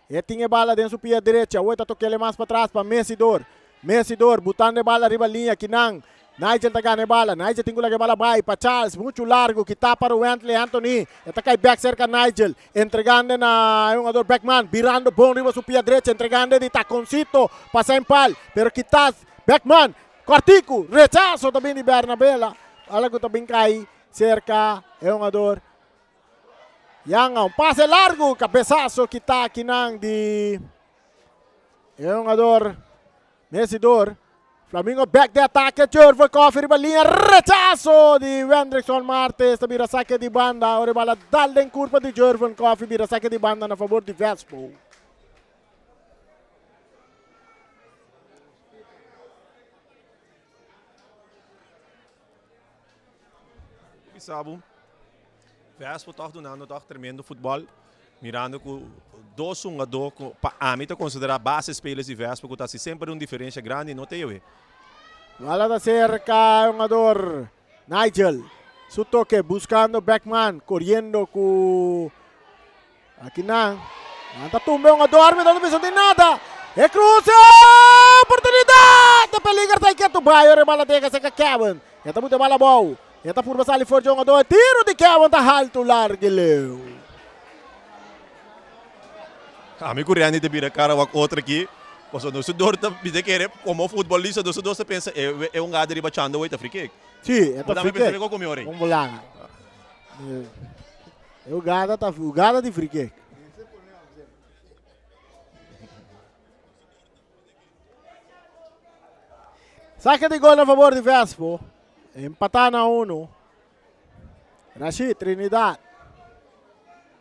E tin e bala den su pia derecha. Awor e ta tok'ele mas patras pa Messidor. Messidor butando e bala riba liña kinan. Nigel ta gana e bala. Nigel tin ku laga e bala bai pa Charles. Muchu largu kita pa Ruwentley Anthony. E ta kai bek serka Nigel. Entregando na e hungador Beckman. Birando bon riba su pia derecha. Entregando di takoncito pa Saint-Paul. Pero kita Beckman. Kòrtiku. Rechaso ta bin di Bernabela. Bala ku ta bin kai serka e hungador Yanga. Un pase largu. Kabesaso kita kinan di e hungador Messidor. Flamingo bek de atake. Jurven Koffie riba liña. Rechaso di Wendrickson Martes. Ta bira sake di banda. Ora e bala dal den kurpa di Jurven Koffie. Bira sake di banda na fabor di Vespo. Sabu, Vespo toch dunando toch tremendo futbol. Mirando ku dos hungadó ku pa ami ta konsiderá base spelers di Vespo ku ta hasi semper un diferensha grandi no ta ewe. Bala ta serka e hungador Nigel. Su toke buscando Beckman coriendo cu akinan. Nan ta tumba e hungador, arbitro no ta bisa di nada. E cruce! Oportunidad! E peliger ta ketu bai ora e bala ta yega serka Kevin. E ta buta e bala abou. E ta purba sali for dje hungador. E tiro di Kevin ta haltu largu i leu. Ami ku Randy ta bira kara wak otro aki, pasobra nos tur ta bisa kere komo futbolista nos tur ta pensa e e hungada riba Chando wey ta free kick. Si, e ta free kick. Un bulanga. E hungada ta hungada di free kick. Saque di gol na favor di Vespo. Empatá na uno. Rashid Trinidad.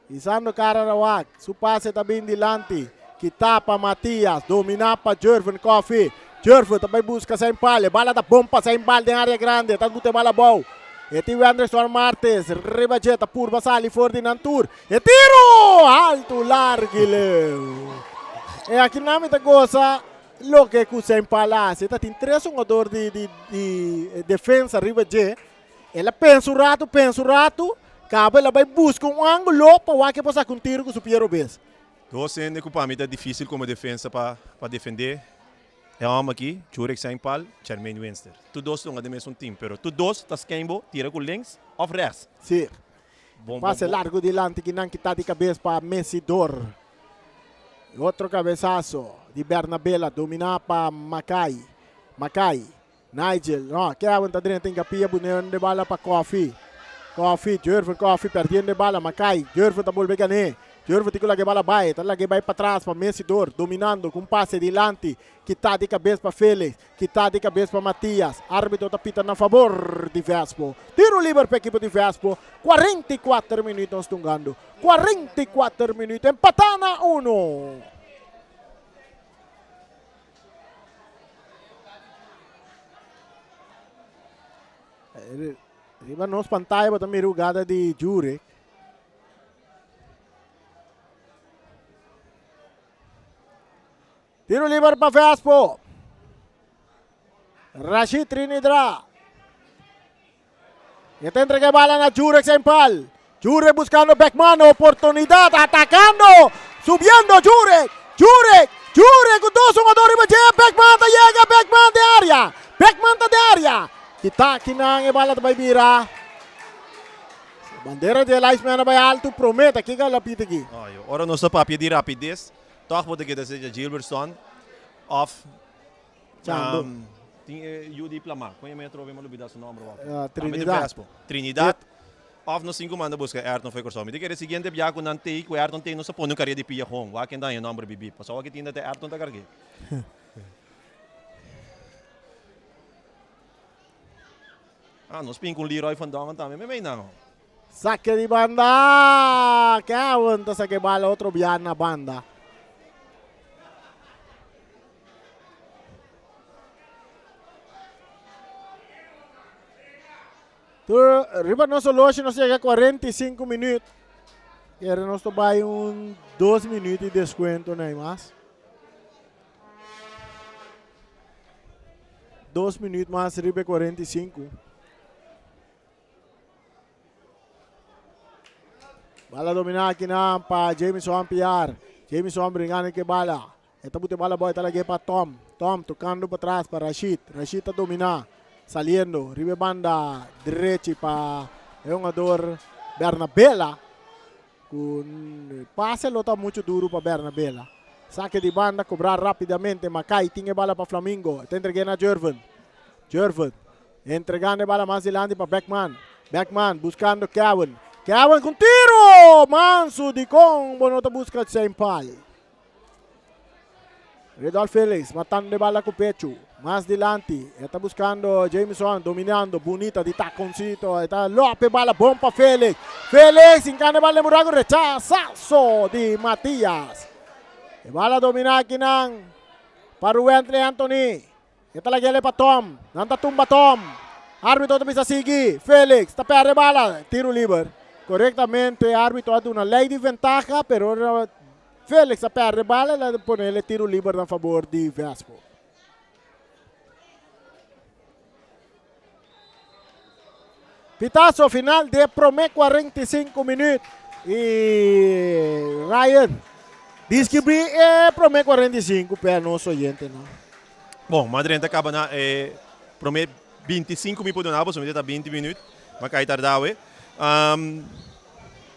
Isando cara Rawak. Su pase ta bin dilanti. Kita pa Matias. Domina pa Jervin Coffee. Jervin ta bay busca Saint Paul. Bala ta bom pa Saint Paul den area grande. Ta bute bala bou. E tin Wenderson Martes. Riba dje ta purba sali for di nan tur. E tiro! Alto largo leu. E aki nan mi ta goza loke ku Saint Paul a hasi. Ta tin tres hungador di di di defensa riba dje. El a pensa un ratu, pensa un ratu, kaba el a bai buska un ángulo pa wak e por saka un tiro ku su pia robes. Dos hende ku pa mi ta difísil komo defensa pa pa defendé e hòmber aki, Jurek Saint-Paul, Jermaine Winster. Tur dos ta hunga den mesun tim, pero tur dos ta skein bo tira ku links òf rèks. Sí. Pase largu dilanti ki nan kita di kabes pa Messidor. Otro kabesaso di Bernabela dominá pa Makai. Makai. Nigel, no, Kevin ta drenta hinkapia bunendo e bala pa Koffie. Koffie, Jurven Koffie perdiendo e bala, Makai, Jurven ta bolbe gané. Jurven tin ku laga e bala bai, ta laga e bai patras pa Messidor, dominando ku un pase dilanti, kita di kabes pa Felix, kita di kabes pa Matias. Arbitro ta pita na fabor di Vespo. Tiro liber pa ekipo di Vespo, 44 minuut nos tungando, 44 minuut, empatá na uno. Riba nos pantaya bo ta mira hugada di Jurek. Tiro liber pa Vespo. Rashid Trinidad. E ta entrega e bala na Jurek Sempal. Jurek buscando Beckman, oportunidad, atacando, subiendo Jurek, Jurek, Jurek cu dos jugador riba dje, Beckman ta yega, Beckman den area, Beckman ta den area. Kita kinan e bala ta bay bira. Bandera di e linesman a bay alto, prome ta kiko el a pita aki. Oye, ora nos ta papia di rapidez, toch bo ta keda seja Gilbertson of Chando. Tin e yu di Plamá. Kon yama e atrobe? Mi a lubidá su nòmber wak. Trinidad. Trinidad. Òf nos tin ku manda buska Ayrton fo'i Kòrsou. Mi ta kere siguiente bia ku nan tei ku Ayrton tei nos ta pone un karea di pia hon. Wak ken ta haña nòmber bibí. Pasobra awor ki tin ta Ayrton ta karg'é. Ah, nos pin ku un Leroy van Dongen tambe. Meimei nan. Sake di banda! Kevin ta sake bala otro bia na banda. Tur riba nos horloge nos llega 45 minuut. Kere nos ta bai un 2 minuut di descuento na mas. 2 minuut mas riba 45. Bala domina aki nan pa Jameson Piar. Jameson bringando ke bala. E ta bute bala boy ta lag'é pa Tom. Tom tocando pa tras pa Rashid. Rashid ta domina. Saliendo riba e banda drechi pa e hungador Bernabela. Cu pase lo ta mucho duro pa Bernabela. Saque di banda cobra rapidamente. Mackay tin e bala pa Flamingo. E ta entregu'é na Jervin. Jervin entregando e bala mas dilanti pa Beckman. Beckman buscando Kevin. Kevin cu tiro! Mansu di con bo no ta busca zijn pal. Ridolf Felix matando e bala cu pecho. Mas dilanti e ta buscando Jameson dominando bunita di taconcito. E ta lope bala bon pa Felix. Felix hincando e bala den buraco rechazazo di Matias. E bala domina akinan pa Ruwentley Anthony. E ta lag'el pa Tom. Nan ta tumba Tom. Arbitro ta bisa sigui. Felix ta perde bala. Tiro liber. Korektamente arbitro a duna lei di ventaha pero ora Felix a perde bala el a ponele tiro liber na fabor di Vespo. Pitazo final di e prome 45 minuut y Ryan describi e prome 45 pa nos oyentenan. Bon, ma drenta caba na e prome 25 mi por duna bo, solamente ta 20 minuut, ma cay tarda awe.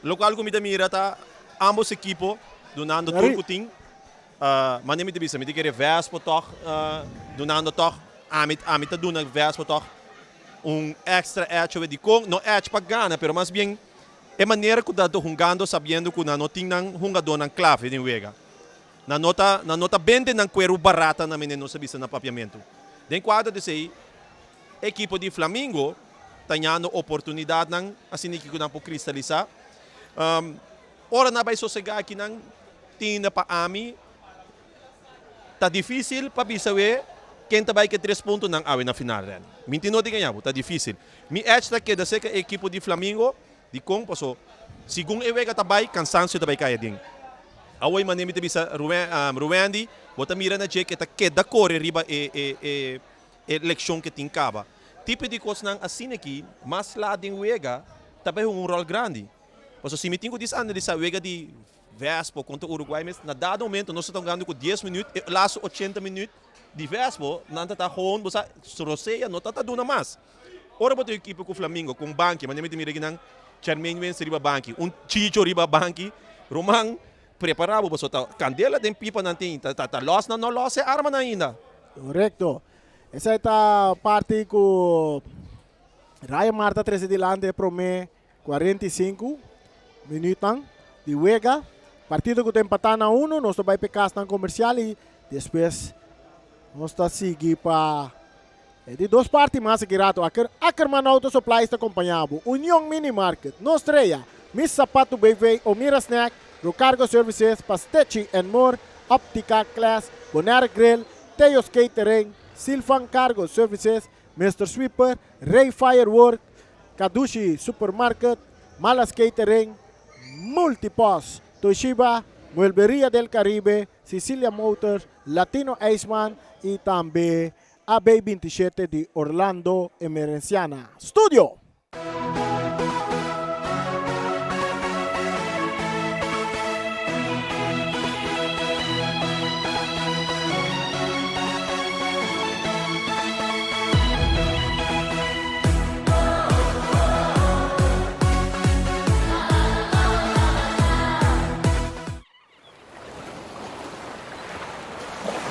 Locual cu mi ta mira ta ambos ekipo dunando tur cu tin. Mane mi ta bisa, mi ta kere Vespo tog dunando tog, ami ami ta duna Vespo tog un extra edge dikon, no edge pa gana, pero mas bien e manera ku ta hungando sabiendo ku nan no tin nan hungadónan klave den wega. Nan no ta nan no ta bende nan kueru barata na mene nos ta bisa na papiamentu. Den kuadro di esei ekipo di Flamingo ta ñando oportunidatnan asina ku nan por kristalisá. Ora nan bai sosegá akinan Tinda pa ami ta dificil pa bisa we ken ta bai ke tres puntonan awe na final ren. Mi tin no di gaña bo, ta dificil. Mi edge ta keda serka e ekipo di Flamingo, dikon? Paso segun e wega ta bai, kansansio ta bai kai aden. Awor manera mi ta bisa Ruwendy, bo ta mira na dje ke ta keda kore riba e e e e lekshon ke tin kaba. Tipo di kosnan asina aki mas laat den wega ta bai hunga un ròl grandi. Paso si mi tin ku disanalisá wega di Vespo kontra Uruguay mes, na dado momento nos ta hungando ku dies minuut, e laatste ochenta minuut di Vespo nan ta ta gewoon, bo sa, Rosea no ta ta duna mas. Ora bo ta un ekipo ku Flamingo, ku un banki, manera mi ta mira akinan, Charmaine Wens riba banki, un Chicho riba banki, ruman, prepara bo pasobra ta kandela den pipa nan tin, ta ta los nan no los e armanan ainda. Korekto. Esei ta parti ku Ryan Mart a trese dilanti e prome 45 minuutnan di wega. Partido ku ta empatá na uno, nos ta bai pa e kasnan komersial i despues nos ta sigui pa e di dos parti mas aki rato. Aker Ackerman Auto Supplies ta kompañá bo. Union Mini Market, Nos Trea, Mis Sapatu BV, Omira Snack, Rocargo Services, Pastechi and More, Optica Class, Bonaire Grill, Theo's Catering, Silvan Cargo Services, Mister Sweeper, Rey Firework, Kadushi Supermarket, Malas Catering, Multipost, Toshiba, Muelberia del Caribe, Sicilia Motors, Latino Ijsman y tambe AB 27 di Orlando Emerenciana. Studio!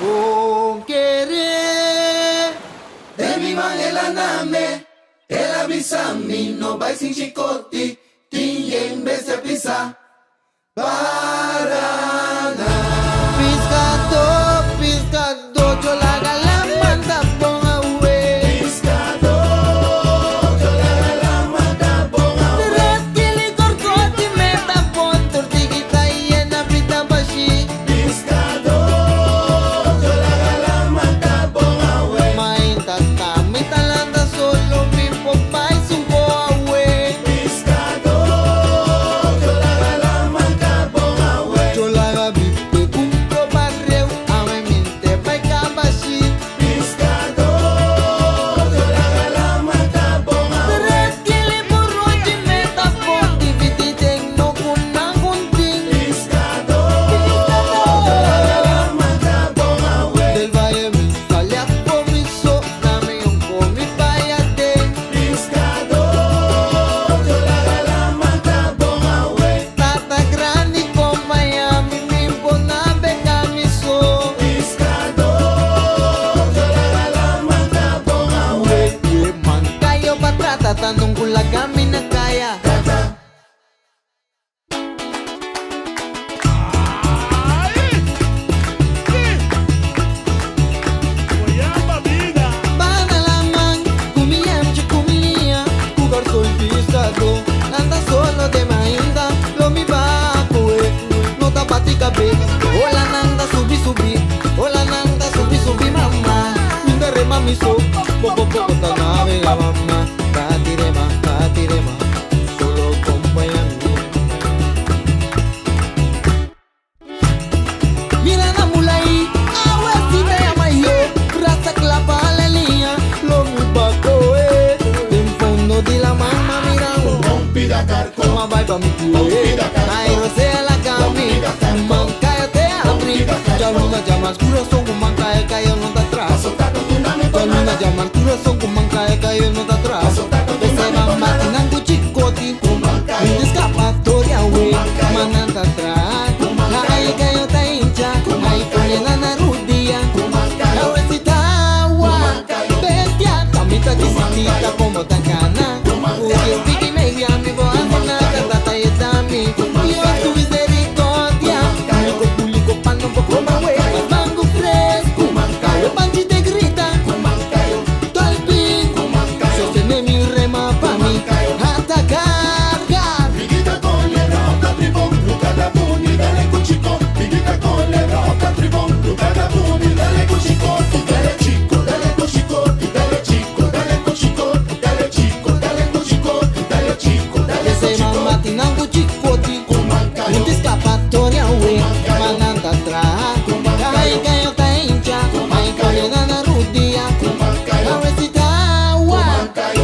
Bon kere den mi man el a name, el a bisa mi no bai sin chikoti, tin yen bestia pisa. Paraná. Piskadó, piskadó, yo laga la manda bon awe. Piskadó, yo laga la manda bon awe. Tres kili. mi kue. Ai rosea laga mi, mankayo te abri. Djaluna djamars kurason ku mankayo kayo no ta tras. Djaluna djamars kurason ku mankayo kayo no ta tras. P'esei ban mati nan ku chikoti, mi ta skapatoria we, ma nan ta tras. Ai kayo ta hincha, ai pone nan na rudia. Awe si ta awa, bestia, ta mi ta chisitita komo ta kana. Ku dies tiki media mi bo hasi nada, tata yeta mi. Dios su misericordia, Publico publico pa no por kome we, mas mango fresco. Kayo panchi te grita, Tolpin, sostene mi rema pa mi, hasta carga. Biguita colebra, oca tribón, lucada buni, dale con chico. Biguita colebra, oca tribón, lucada buni, dale con chico. Dale chico, dale con chico, dale chico, dale con chico, dale chico, dale con chico, dale chico, dale con P'esei chico. ban mati nan ku chikoti, no tin skapatoria we, ma nan ta traha. Ai kayo ta hincha, ai pone nan na rudia. Awe si ta awa,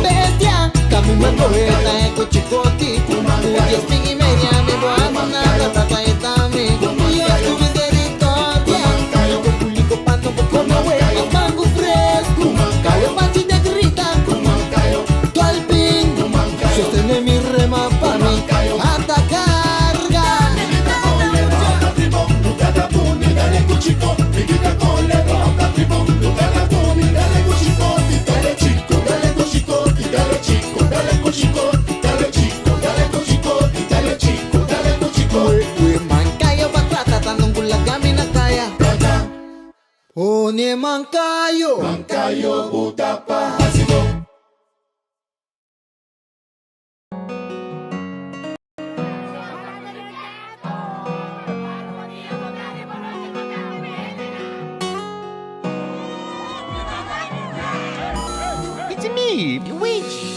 bestia, kami ma kohe ta e ku chikoti. Ku dies ping i media mi bo hasi nada, tata yeta mi. Dios su misericordia, publico publico pa no por kome we, mas mango fresco. Kayo panchi te grita, Tolpin, sostene mi rema pa mi, hasta carga. Biguita colebra, oca tribón, lucada buni, dale con chico. Biguita colebra, oca tribón, lucada buni, dale con chico. Dale chico, dale con chico, dale chico, dale con chico, dale chico, dale con chico, dale chico, dale con chico. We mankayo batata tanong gulaga mi na kaya. Pone mankayo. Mankayo butapa hasibo. It's me, Luigi.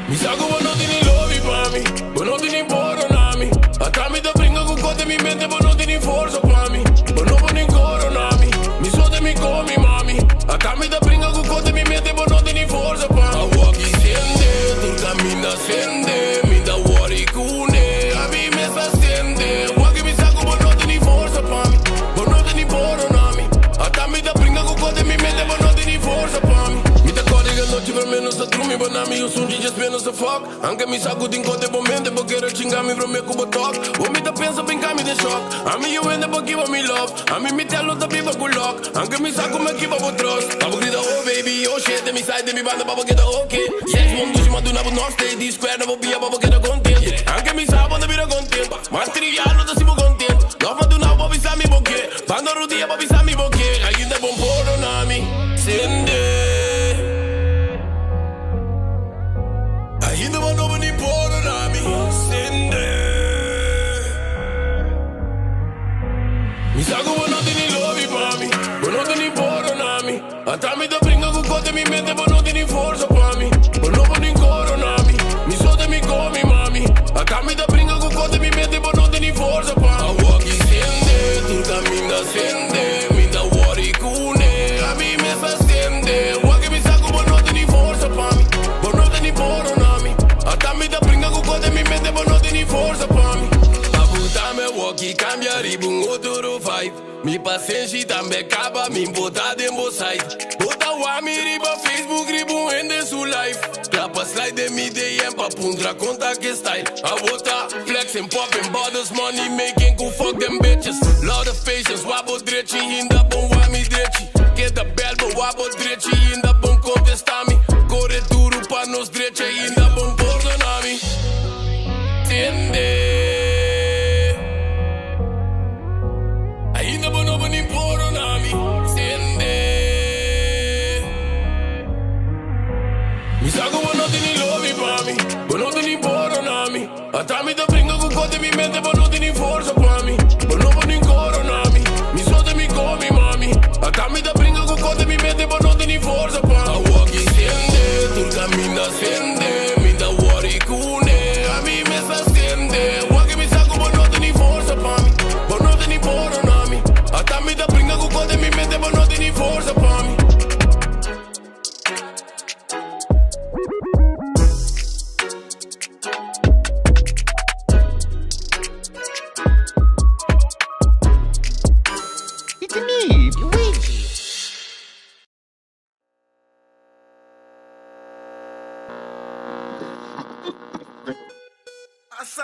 Mi sa ku bo no tin ni lobi pa mi, bo no tin ni poro na mi. Ata mi ta bringa ku kote mi mente, bo no tin ni forsa pa mi. Bo no por ni corona mi, mi so de mi komi mami. Ata mi ta bringa ku kote mi mente, bo no tin ni forsa pa mi. Awo aki sende, tur kaminda sende, mi ta worry kune, ami mes a sende. Wak mi sa ku bo no tin ni forsa pa mi, bo no tin ni poro na mi. Ata mi ta bringa ku kote mi mente, bo no tin ni forsa pa mi. Mi ta kòrda e anochi promé nos a drumi, bo na mi un sunchi just menos a fuck. Anke mi sa ku tin kote bo mente, bo kere chinga mi promé ku bo talk. Bo mi ta pensa brinka mi den shock. Ami yu hende bo kiba mi love. Ami mi telo ta biba ku luck. Anke mi sa ku mi kiba bo trust. Abo grita oh baby, oh shit, de mi side, de mi banda pa bo keda okay. Sex bom dushi ma duna bo no stay, di square na bo bia pa bo keda content. Anke mi sa bo bira content. Material no ta si bo content. Love ma duna bo bisa mi bo ke. Banda rudia bo bisa mi bo ke. Ainda bom poro na mi. Sende. Ainda bo no ni poro na mi. Sende. Mi sa ku bo no tin ni lobi pa mi, bo no tin ni poro na mi. Ata mi ta bringa ku kote mi mente, bo no tin ni forsa pa mi. Bo no por ni corona mi, mi so de mi komi mami. Ata mi ta bringa ku kote mi mente, bo no tin ni forsa pa mi. Awo aki sende, tur kaminda sende, mi ta worry kune, ami mes a sende. Wak mi sa ku bo no tin ni forsa pa mi, bo no tin ni poro na mi. Ata mi ta bringa ku kote mi mente, bo no tin ni forsa pa mi. Abutame walkie cambia riba un otro vibe. Mi pasenshi tambe kaba, mi bota den bo site. Bota wami riba Facebook, riba un hende su life. Klapa slide den mi DM pa puntra konta ke style. A bota flexing, popping bottles, money making, go fuck them bitches. Lot of patience, wabo drechi, hinda bon wami drechi. Keda bel bo wabo drechi, hinda bon contestami. Corre duro pa nos drecha, hinda bon pordonami. Tende. Ainda bo no ni poro na mi. Sende. Mi sa ku bo no tin ni lobi pa mi, bo no tin ni poro na mi. Ata mi ta bringa ku kote mi mente, bo no tin ni forsa pa mi. Bo no por ni corona mi, mi so de mi komi mami. Ata mi ta bringa ku kote mi mente, bo no tin ni forsa pa mi. Awo aki sende, tur kaminda sende, mi ta worry kune, ami mes a sende. Wak mi sa ku bo no tin ni forsa pa mi, bo no tin ni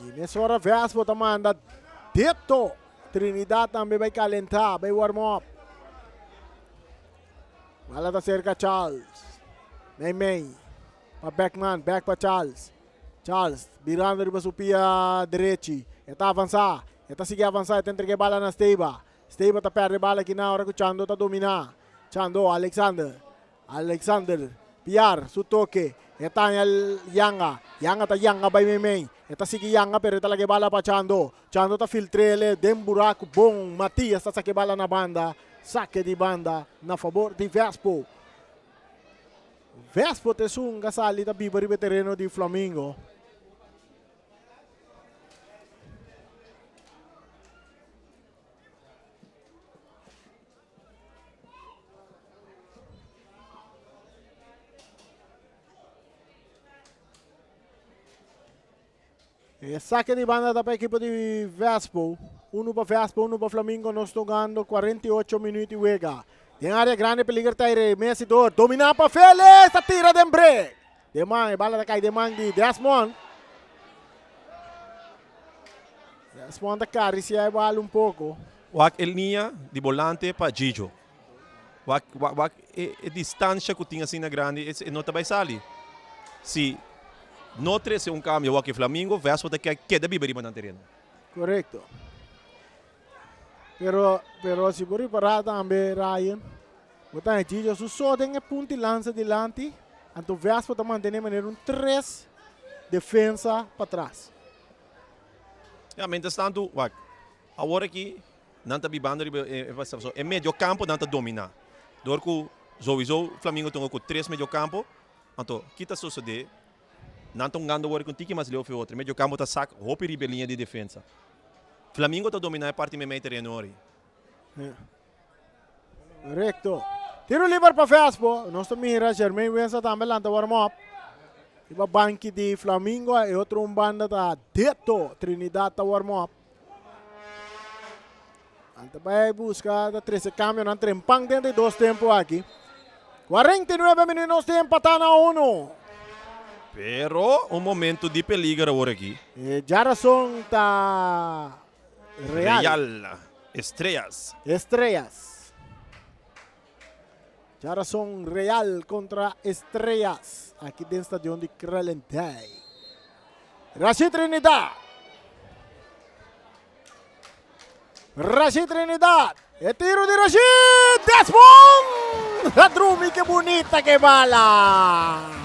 I mesora Vespo ta manda Deto. Trinidad tambe bai kalentá, bai warm up. Bala ta serka Charles. Mei mei. Pa Beckman, back pa Charles. Charles birando riba su pia derechi. E ta avansá. E ta sigui avansá, e ta entrega e bala na Steba. Steba ta perde bala akinan ora ku Chando ta dominá. Chando, Alexander. Alexander Piar su toke. E ta haña Yanga. Yanga ta yanga bai meimei. E ta sigui yanga pero e ta laga e bala pa Chando. Chando ta filtr'el den buraku bon. Matias ta saka e bala na banda. Sake di banda na fabor di Vespo. Vespo ta esun ka sali ta biba riba e tereno di Flamingo. E saque di banda ta pa equipo di Vespo. Uno pa Vespo, uno pa Flamingo. Nos tocando 48 minuut di wega. Den área grande peligro ta aire. Messi door. Domina pa Félix. Ta tira den break. Den man, e bala ta cai den man di Desmond. Desmond ta cariciá e bala un poco. Wak e liña di bolante pa Gigio. Wak, wak, wak e, e distancia cu tin asina grandi, e no ta bay sali. Si no trece un cambio wak e Flamingo, Vespo ta keda biba riba nan tereno. Correcto. Pero, pero si bo ripara tambe, Ryan, bo ta Gigio su so den e punta y lansa dilanti, anto Vespo ta mantene manera un tres defensa patras. Ya, mientras tanto, wak, awor aki nan ta bibando riba e, e, so, e medio campo nan ta domina. Door cu sowieso Flamingo tunga cu tres medio campo, anto ki ta sucede? Nan ta hungando awor cu un tiki mas leu fe otro. E medio campo ta sak hopi riba e linea di defensa. Flamingo ta domina e parti meimei tereno ori. Recto. Tiro liber pa Vespo. Nos ta mira Jermaine Wensa tambe lanta warm up. Riba banki di Flamingo e otro un banda ta Deto Trinidad ta warm up. Anta bai busca ta trece cambio nan trempan den de dos tempo aki. 49 minuut nos ta empata na uno. Pero un momento di peliger awor aki. E Jarason ta Real. Real Estrellas. Estrellas. Jarason Real contra Estrellas. Aki den stadion di Kralendijk. Rashid Trinidad. Rashid Trinidad. E tiro di Rashid. Desmond. La drumi, que bonita que bala.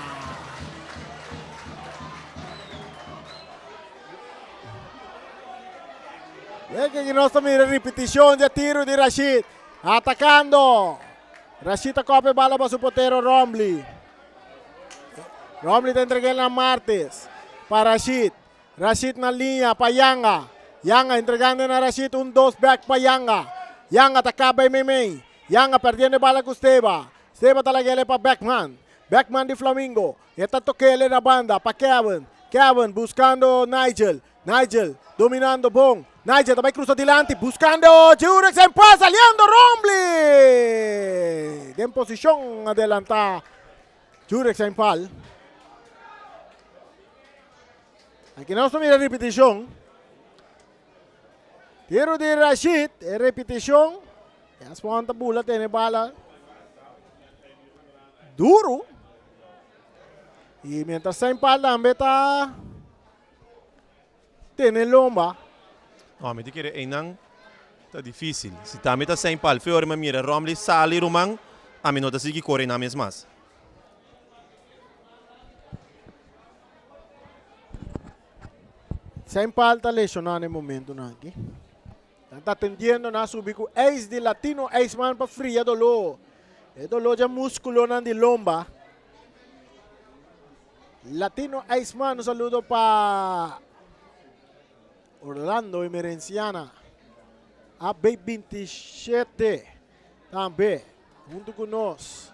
E que nos ta mira repeticion di tiro di Rashid. Atacando. Rashid ta kope bala pa su portero Romley. Romley ta entrega na Martes. Pa Rashid. Rashid na liña pa Yanga. Yanga entregando na Rashid un dos back pa Yanga. Yanga ta kaba e meimei. Yanga perdiendo e bala ku Steba. Steba ta lag'ele pa Beckman. Beckman di Flamingo. E ta tok'ele na banda pa Kevin. Kevin buscando Nigel. Nigel dominando bon. Nigel ta bai cruza dilanti buscando Jurex en pas saliendo Rombley. Den posicion adelanta Jurex en pal. Aki nos ta mira repeticion. Tiro di Rashid, e repeticion. Aswan ta bula tene bala duro. Y mientras Saint Paul tambe ta tene lomba. No, mi ta kere einan ta dificil. Si tambe ta Saint Paul, fe ora mi mira Romley sali ruman, ami no ta sigui kore einan mes mas. Saint Paul ta lesioná na e momentonan aki. Nan ta atendiendo nan a subi ku ijs di Latino Ijsman pa fria doló. E doló dje muskulonan di lomba. Latino Ijsman, un saludo pa Orlando Emerenciana. AB 27 tambe huntu ku nos.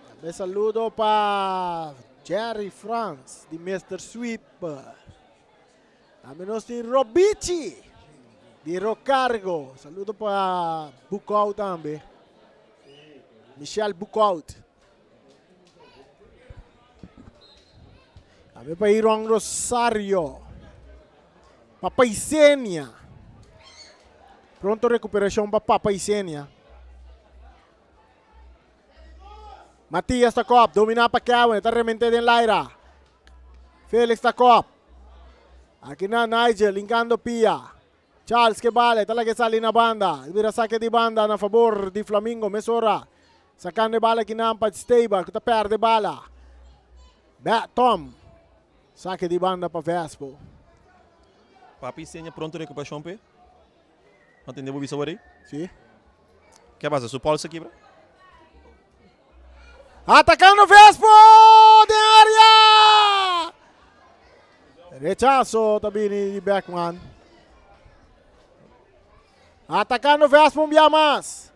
Tambe saludo pa Jerry Frans di Mr. Sweep. Tambe nos tin Robichi di Rocargo. Saludo pa Bukout tambe. Michel Bukout. Tambe pa Iron Rosario. Papa Isenia. Pronto recuperacion pa Papa Isenia. Matias ta kop, domina pa Kevin, ta remente den laira. Felix ta kop. Aki na Nigel, linkando pia. Charles ke bala, e ta laga e sali na banda. E bira sake di banda na fabor di Flamingo mesora. Sakando e bala kinan pa Steba ku ta perde bala. Be Tom. Sake di banda pa Vespo. Papi seña pronto recuperacion p'e. No tende bo bisa wor ei? Si. Ke pasa? Su polsa kibra? Atacando Vespo den area! Rechazo ta bini di Beckman. Atacando Vespo un bia mas.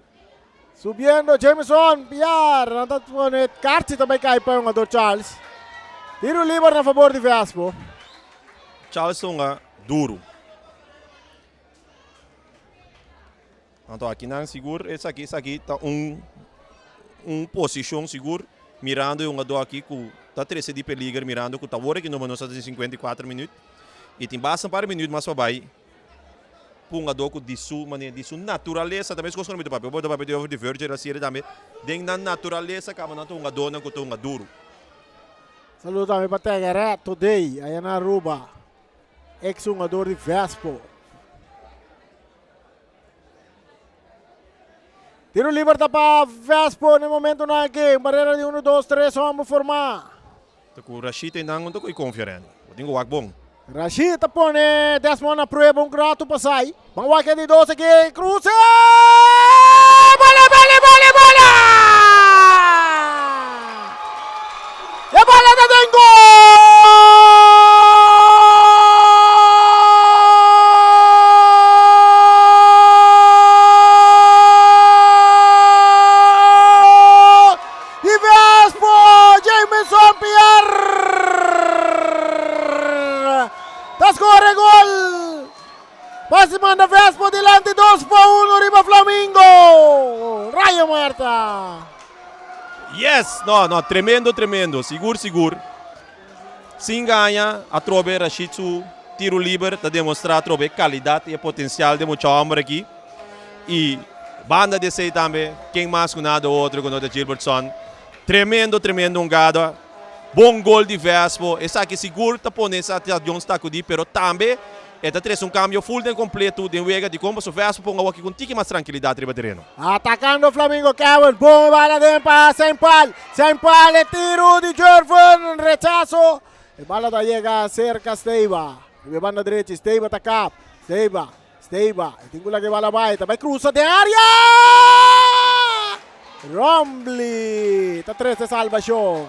Subiendo Jameson Piar. Nan ta pone karchi ta bai kai pa hungador Charles. Tiro liber na favor di Vespo. Charles ta hunga duru. Anto akinan sigur esaki esaki ta un un posishon sigur mirando e hungadó aki ku ta trese di peliger mirando ku ta wor aki numa nos ta den 54 minüt i tin basta un par di minüt mas pa bai pa un hungadó ku di su manera di su naturalesa ta meskos ku mi ta papia bo ta papia over di Virgil Rasiri tambe den nan naturalesa kaba nan ta hungadónan ku ta hunga duru. Saludo tambe pa Tegeret Today aya na Aruba ex hungador di Vespo. Tiro liber ta pa Vespo na e momentonan aki. Un barera di uno, dos, tres homber formá. Ta ku Rashid einan no ta ko'i konfia Randy. Bo tin ku wak bon. Rashid ta pone Desmond na prueba un rato pasai. Ban wak e di dos aki. Kruse! Bola, bola, bola, bola! E bola ta den gol! Di Vespo, Jameson Pierre ta score gol. Pase manda Vespo dilanti 2-1 riba Flamingo. Rayo Marta. Yes! No, no, tremendo, tremendo. Sigur, sigur. Sin gaña, atrobe Rashid su tiro liber ta demostra atrobe e calidad y e potencial di e mucha homber aki. Y banda di esey tambe, ken mas cu nada otro cu no ta Gilbertson. Tremendo, tremendo hungada. Bon gol di Vespo. Esaki sigur ta pone e stadion sacudi, pero tambe e ta trece un cambio full den completo den wega di con pasobra Vespo ponga awor aki cu un tiki mas trankilidad riba tereno. Atacando Flamingo Kevin, bon bala den pa Saint Paul, Saint Paul e tiro di Jervin, rechazo, e bala ta yega cerca Steiba, riba e banda derechi Steiba ta kap, Steiba, Steiba, e tin cu laga e bala bay, ta bay cruza den area! Rombley ta trece salvacion.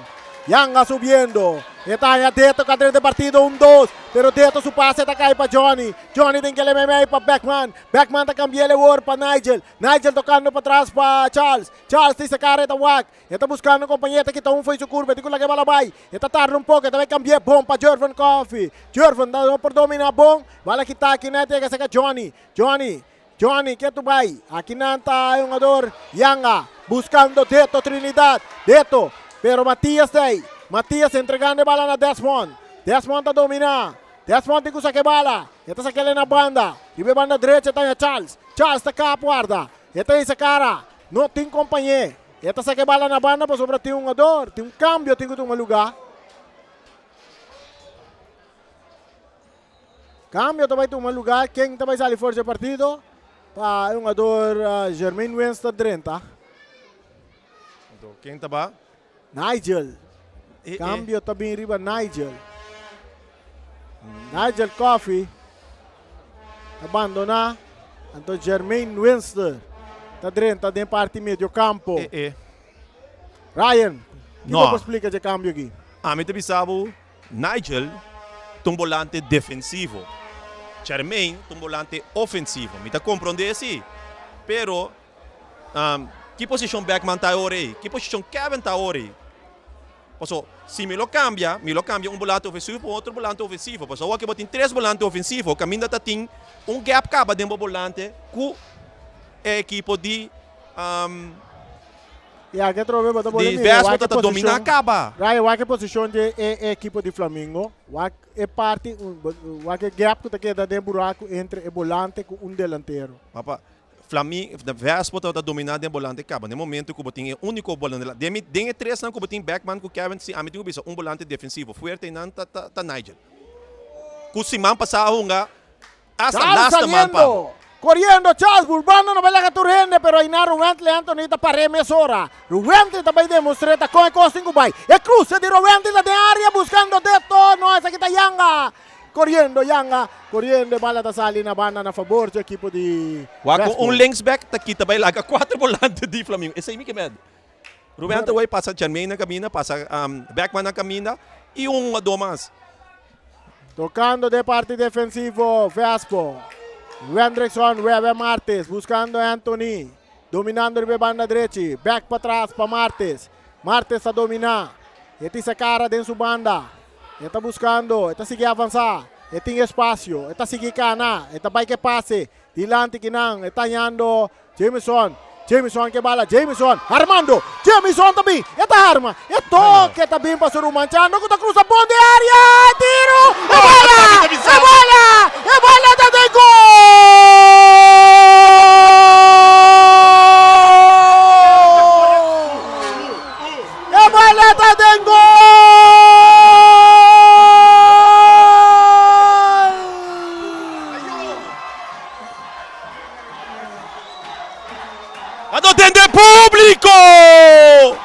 Yanga subiendo. E ta haña Deto ka drenta e partido un dos. Pero Deto su pase ta kai pa Johnny. Johnny den kele meimei pa Beckman. Beckman ta cambi'el e wor pa Nigel. Nigel tocando patras pa Charles. Charles tin sacar e ta wak. E ta buscando compañero ta kita un fo'i su curva. E tin cu laga e bala bay. E ta tarda un poco. E ta bay cambi'e bon pa Jervin Coffee. Jervin ta no por domina bon. Bala kita aki net yega saca Johnny. Johnny. Johnny ke tu bai. Aki nan ta e hungador Yanga buscando Deto Trinidad. Deto, pero Matias ta ei. Matias entregando e bala na Desmond. Desmond ta domina. Desmond tin cu saca e bala. E ta saca el na banda. Riba e banda drecha ta Charles. Charles ta kap warda. E ta hisa cara. No tin compañe. E ta saca e bala na banda pasobra tin un hungador. Tin un cambio tin cu tuma lugar. Cambio ta bay tuma lugar. Ken ta bay sali for dje partido? Ta e hungador Jermaine Winston drenta. Anto ken ta ba? Nigel. E, e. Cambio ta bin riba Nigel. Nigel Coffee ta bandona. Anto Jermaine Winston ta drenta den parti medio campo. E, e. Ryan, No. kiko bo splika dje cambio aki? Ami ta bisa bo Nigel ta un bolante defensivo, Jermaine ta un bolante ofensivo. Mi ta comprende si, pero ki posicion Beckman ta awor ey? Ki posicion Kevin ta awor ey? Paso si mi lo cambia, mi lo cambia un bolante ofensivo pa un otro bolante ofensivo. Paso awor ke bo tin tres bolante ofensivo, caminda ta tin un gap caba den bo bolante cu e ekipo di. Y aki atrobe bo ta bolbe Di mira Vespo wak ta e ta domina posicion. caba. Raya wak e posicion di e ekipo di Flamingo. Wak e parti, wak e gap cu ta keda den buraco entre e bolante cu un delantero. Papa, Flami, Vespo tabata domina den bolante caba. Den momento cu bo tin e unico bolante, den mi, den e tresnan cu bo tin Beckman cu Kevin, si ami tin cu bisa un bolante defensivo fuerte eynan ta, ta, ta Nigel. Cu siman pasa a hunga hasta Charles laatste man pa. saliendo, coriendo Charles burbando no bay laga tur hende pero ayna Ruwentley Anthony ta pare mesora. Ruwentley ta bay demostre ta con e cos tin cu bay. E cruce di Ruwentley ta den area buscando Deto, no esaki ta Yanga. Coriendo Yanga, coriendo e bala ta sali na banda na fabor dje ekipo di Wak con un Vespo. linksback ta kita bay laga cuatro volante di Flamingo. Esey mi ke med. Ruben ta way pasa Jermaine na caminda, pasa Beckman na caminda y un jugador mas. Tocando de parti defensivo Vespo. Wendrickson Wewe Martes buscando Anthony. Dominando riba e banda drechi. Back patras pa Martes. Martes ta domina. E tin sa cara den su banda. E ta buscando, e ta sigui avansa. E tin espacio, e ta sigui cana. E ta bay ke pase. Dilanti kinan, e ta hañando Jameson. Jameson ke bala, Jameson, armando. Jameson ta bin, e ta arma. E toke ta bin pa su ruman Chando ku ta cruza bon di area. E tiro! E bala! E bala! E bala ta den gol! E bala ta den gol! A no tende publico!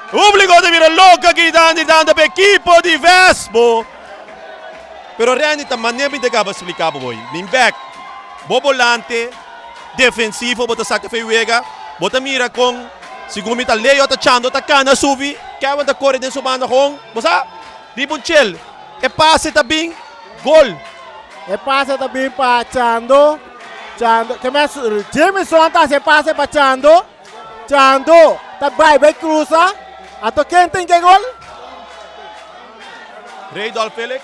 Publico ta bira loco gritando gritando pa equipo di Vespo. Pero Randy ta manera mi ta caba explica bo boy. Bin back. Bo volante defensivo bo ta saca fe wega. Bo ta mira con segun mi ta Leo ta chando ta cana subi. Kevin ta core den su banda con. Bo sa? Riba un chel. E pase ta bin gol. E pase ta bin pa Chando. Chando, ke mes Jameson ta hasi e pase pa Chando. Chando ta bai bai cruza. Ato ken tin ke gol? Reydolf Felix.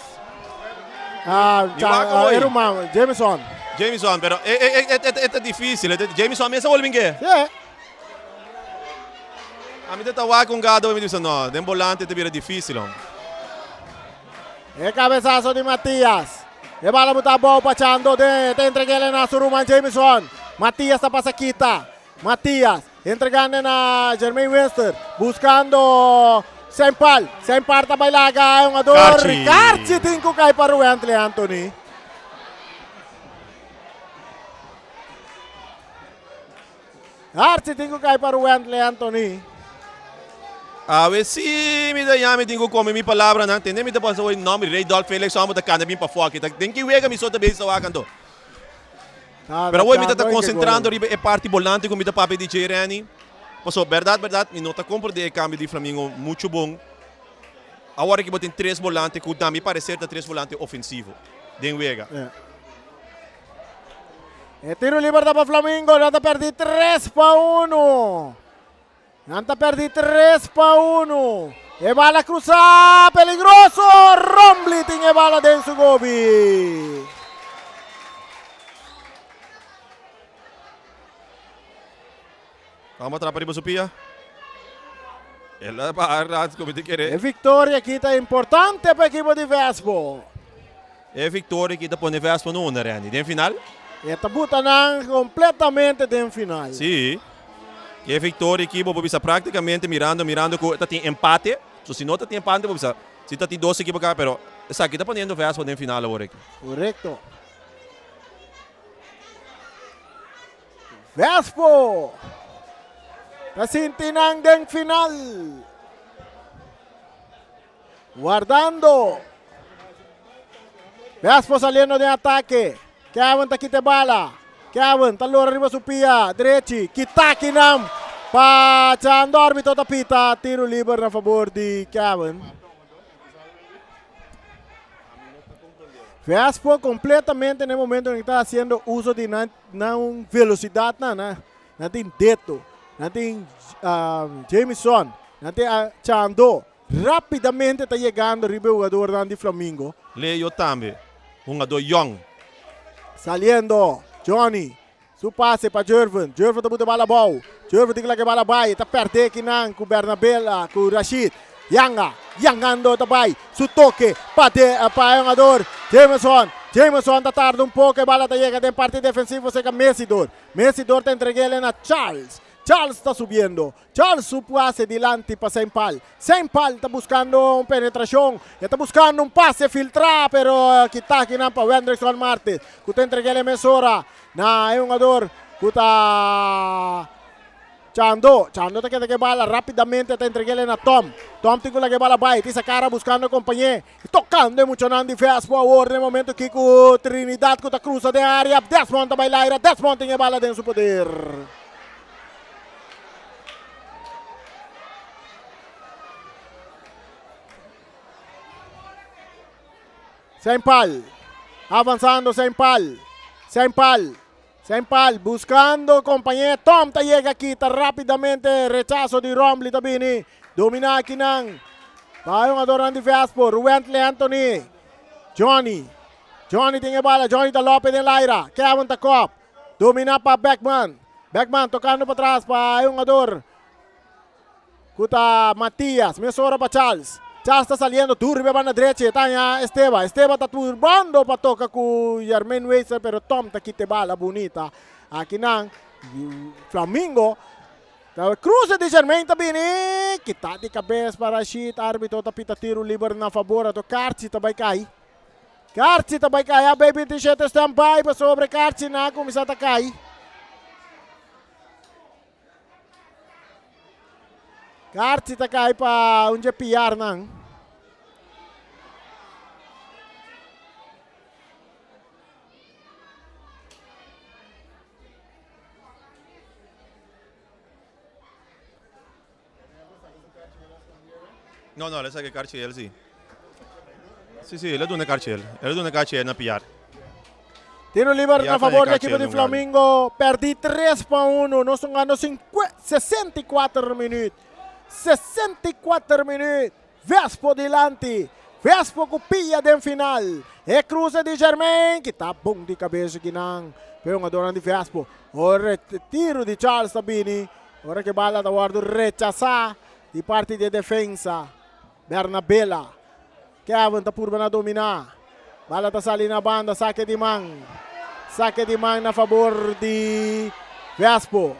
Ah, Mi wak hoy. e ruman, Jameson. Jameson, pero e e e e ta dificil. Jameson mes a wol bin ke. Sí. Ami ta ta wak un gado mi bisa no, den bolante ta bira dificil hom. E cabezazo di Matias. E bala buta abou pa Chando den ta entregele na su ruman Jameson. Matias ta pasa kita. Matias entregando na Jermaine Winster buscando Sempal. Sempal ta bai laga e hungador. Karchi. Karchi tin cu cay pa Ruwentley Anthony. Hartje tin ku kai pa Ruwentley Anthony. Awe si mi ta yami tin ku kome mi palabranan. Tende mi ta pasa hoy nomber Rey Dolf Felix amo ta kanda bin pafó aki. Ta den ki wega mi so ta bezig ta wak anto. Pero awe mi ta ta konsentrando riba e parti bolante ku mi ta papia di Jay Renny. Paso bèrdat bèrdat mi no ta komprende e kambio di Flamingo muchu bon. Awor aki bo tin tres bolante ku na mi pareser ta tres bolante ofensivo den wega. E tiro liber ta pa Flamingo. Nan ta perdi 3 pa 1. Nan ta perdi 3 pa 1. E bala cruza, peligroso. Rombly tin e bala den su gobi. Vamos atrapa riba su pia. El a baha como te quiere. E victoria aki ta importante pa ekipo di Vespo. E victoria aki ta pone Vespo no unda, Randy. Den final? E ta buta nan completamente den final. Si. E victoria aki bo por bisa practicamente mirando mirando cu ta tin empate. So si no ta tin empate bo bisa si ta tin dos ekipo ca pero esaki ta poniendo Vespo den final awor aki. Correcto. Vespo ta sinti nan den final. Wardando. Vespo saliendo den atake. Kevin ta kita e bala. Kevin ta lora riba su pia drechi. Kitaki nan pa Chando. Arbitro ta pita tiro liber na fabor di Kevin. Vespo completamente na e momento en ta haciendo uso di nan nan velocidad nan nan nan tin Deto nan tin Jameson nan tin Chando rapidamente ta yegando riba e hugadornan di Flamingo. Leo tambe hungador yong. Saliendo Johnny. Su pase pa Jervin. Jervin ta buta e bala abou. Jervin tin ku laga e bala bai. E ta pèrdè kinan ku Bernabela, ku Rashid. Yanga, yangando ta bai. Su toke pa de pa e hungador Jameson. Jameson ta tarda un poko. E bala ta yega den parti defensivo serka Mesidor. Mesidor ta entreg'el na Charles. Charles ta subiendo. Charles su pase dilanti pa Seinpal. Seinpal ta buscando un penetracion. E ta buscando un pase filtra, pero kita akinan pa Wendrickson Martes, cu ta entreg'el e mesora na e hungador cu ta Chando. Chando ta keda cu e bala rapidamente ta entreg'el na Tom. Tom tin cu laga e bala bay. Tisa cara buscando compañe. Tocando e muchanan di Vespo awor den momento aki cu Trinidad cu ta cruza den area. Desmond ta bay laira. Desmond tin e bala den su poder. Sempal avanzando Sempal. Sempal. Sempal buscando compañe. Tom ta yega kita rapidamente. Rechazo di Rombley ta bini. Domina akinan. Pa e hungadornan di Vespo. Ruwentley Anthony. Johnny. Johnny tin e bala. Johnny ta lope den laira. Kevin ta kop. Domina pa Beckman. Beckman tocando patras pa e hungador ku ta Matias. Mesora pa Charles. Charles ta saliendo duro riba e banda drechi. E ta haña Esteba. Esteba ta turbando pa toka ku Jermaine Weiser pero Tom ta kita e bala bunita. Akinan Flamingo ta cruce di Jermaine ta bini. Kita di kabes pa Rashid. Arbitro ta pita tiro liber na fabor. Ato Karchi ta bai kai. Karchi ta bai kai. AB 27 stand by pasobra Karchi na kuminsá ta kai. Karchi ta kai pa un dje piarnan. No, no, el a saka e karchi el si. Si, si, el a duna e karchi el. El a duna e karchi el na Piar. Tiro liber Piar na ta favor e di ekipo karchi di el un Flamingo. Perdi 3 pa 1. Nos ta hungando 64 minuut. 64 minuut. Vespo dilanti. Vespo ku pia den final. E cruce di Germain ki ta bon di cabeza kinan. Pe hungadornan di Vespo. Ora e tiro di Charles ta bini. Ora ku e bala ta wordo rechasa di parti di e defensa. Bernabela. Kevin ta purba na domina. Bala ta sali na banda. Sake di man. Sake di man na fabor di Vespo.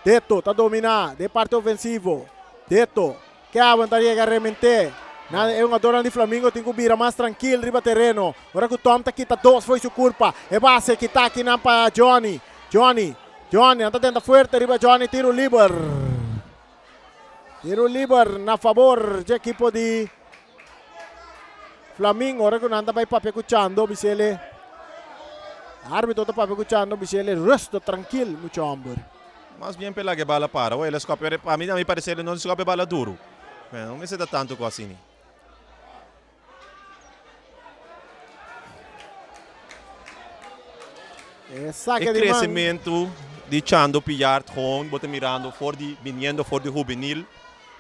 Deto ta domina den parti ofensivo. Deto. Kevin ta yega rement'é. Nan e hungadornan di Flamingo tin ku bira mas trankil riba tereno. Ora ku Tom ta kita dos fo'i su kurpa. E base kita akinan pa Johnny. Johnny. Johnny. Nan ta tenta fuerte riba Johnny. Tiro liber. Tiro liber na fabor dje ekipo di Flamingo. Ora ku nan ta bai papia ku Chando bis'ele. Arbitro ta papia ku Chando bis'ele rusto trankil mucho homber. Mas bien p'e laga e bala para. Oye, el a scopi pa mi, a mi parecer el no scopi e bala duro. No mester ta tanto cu asini. E saque E di man. crecemento di Chando Pillard gewoon bo ta mirando for di biniendo for di juvenil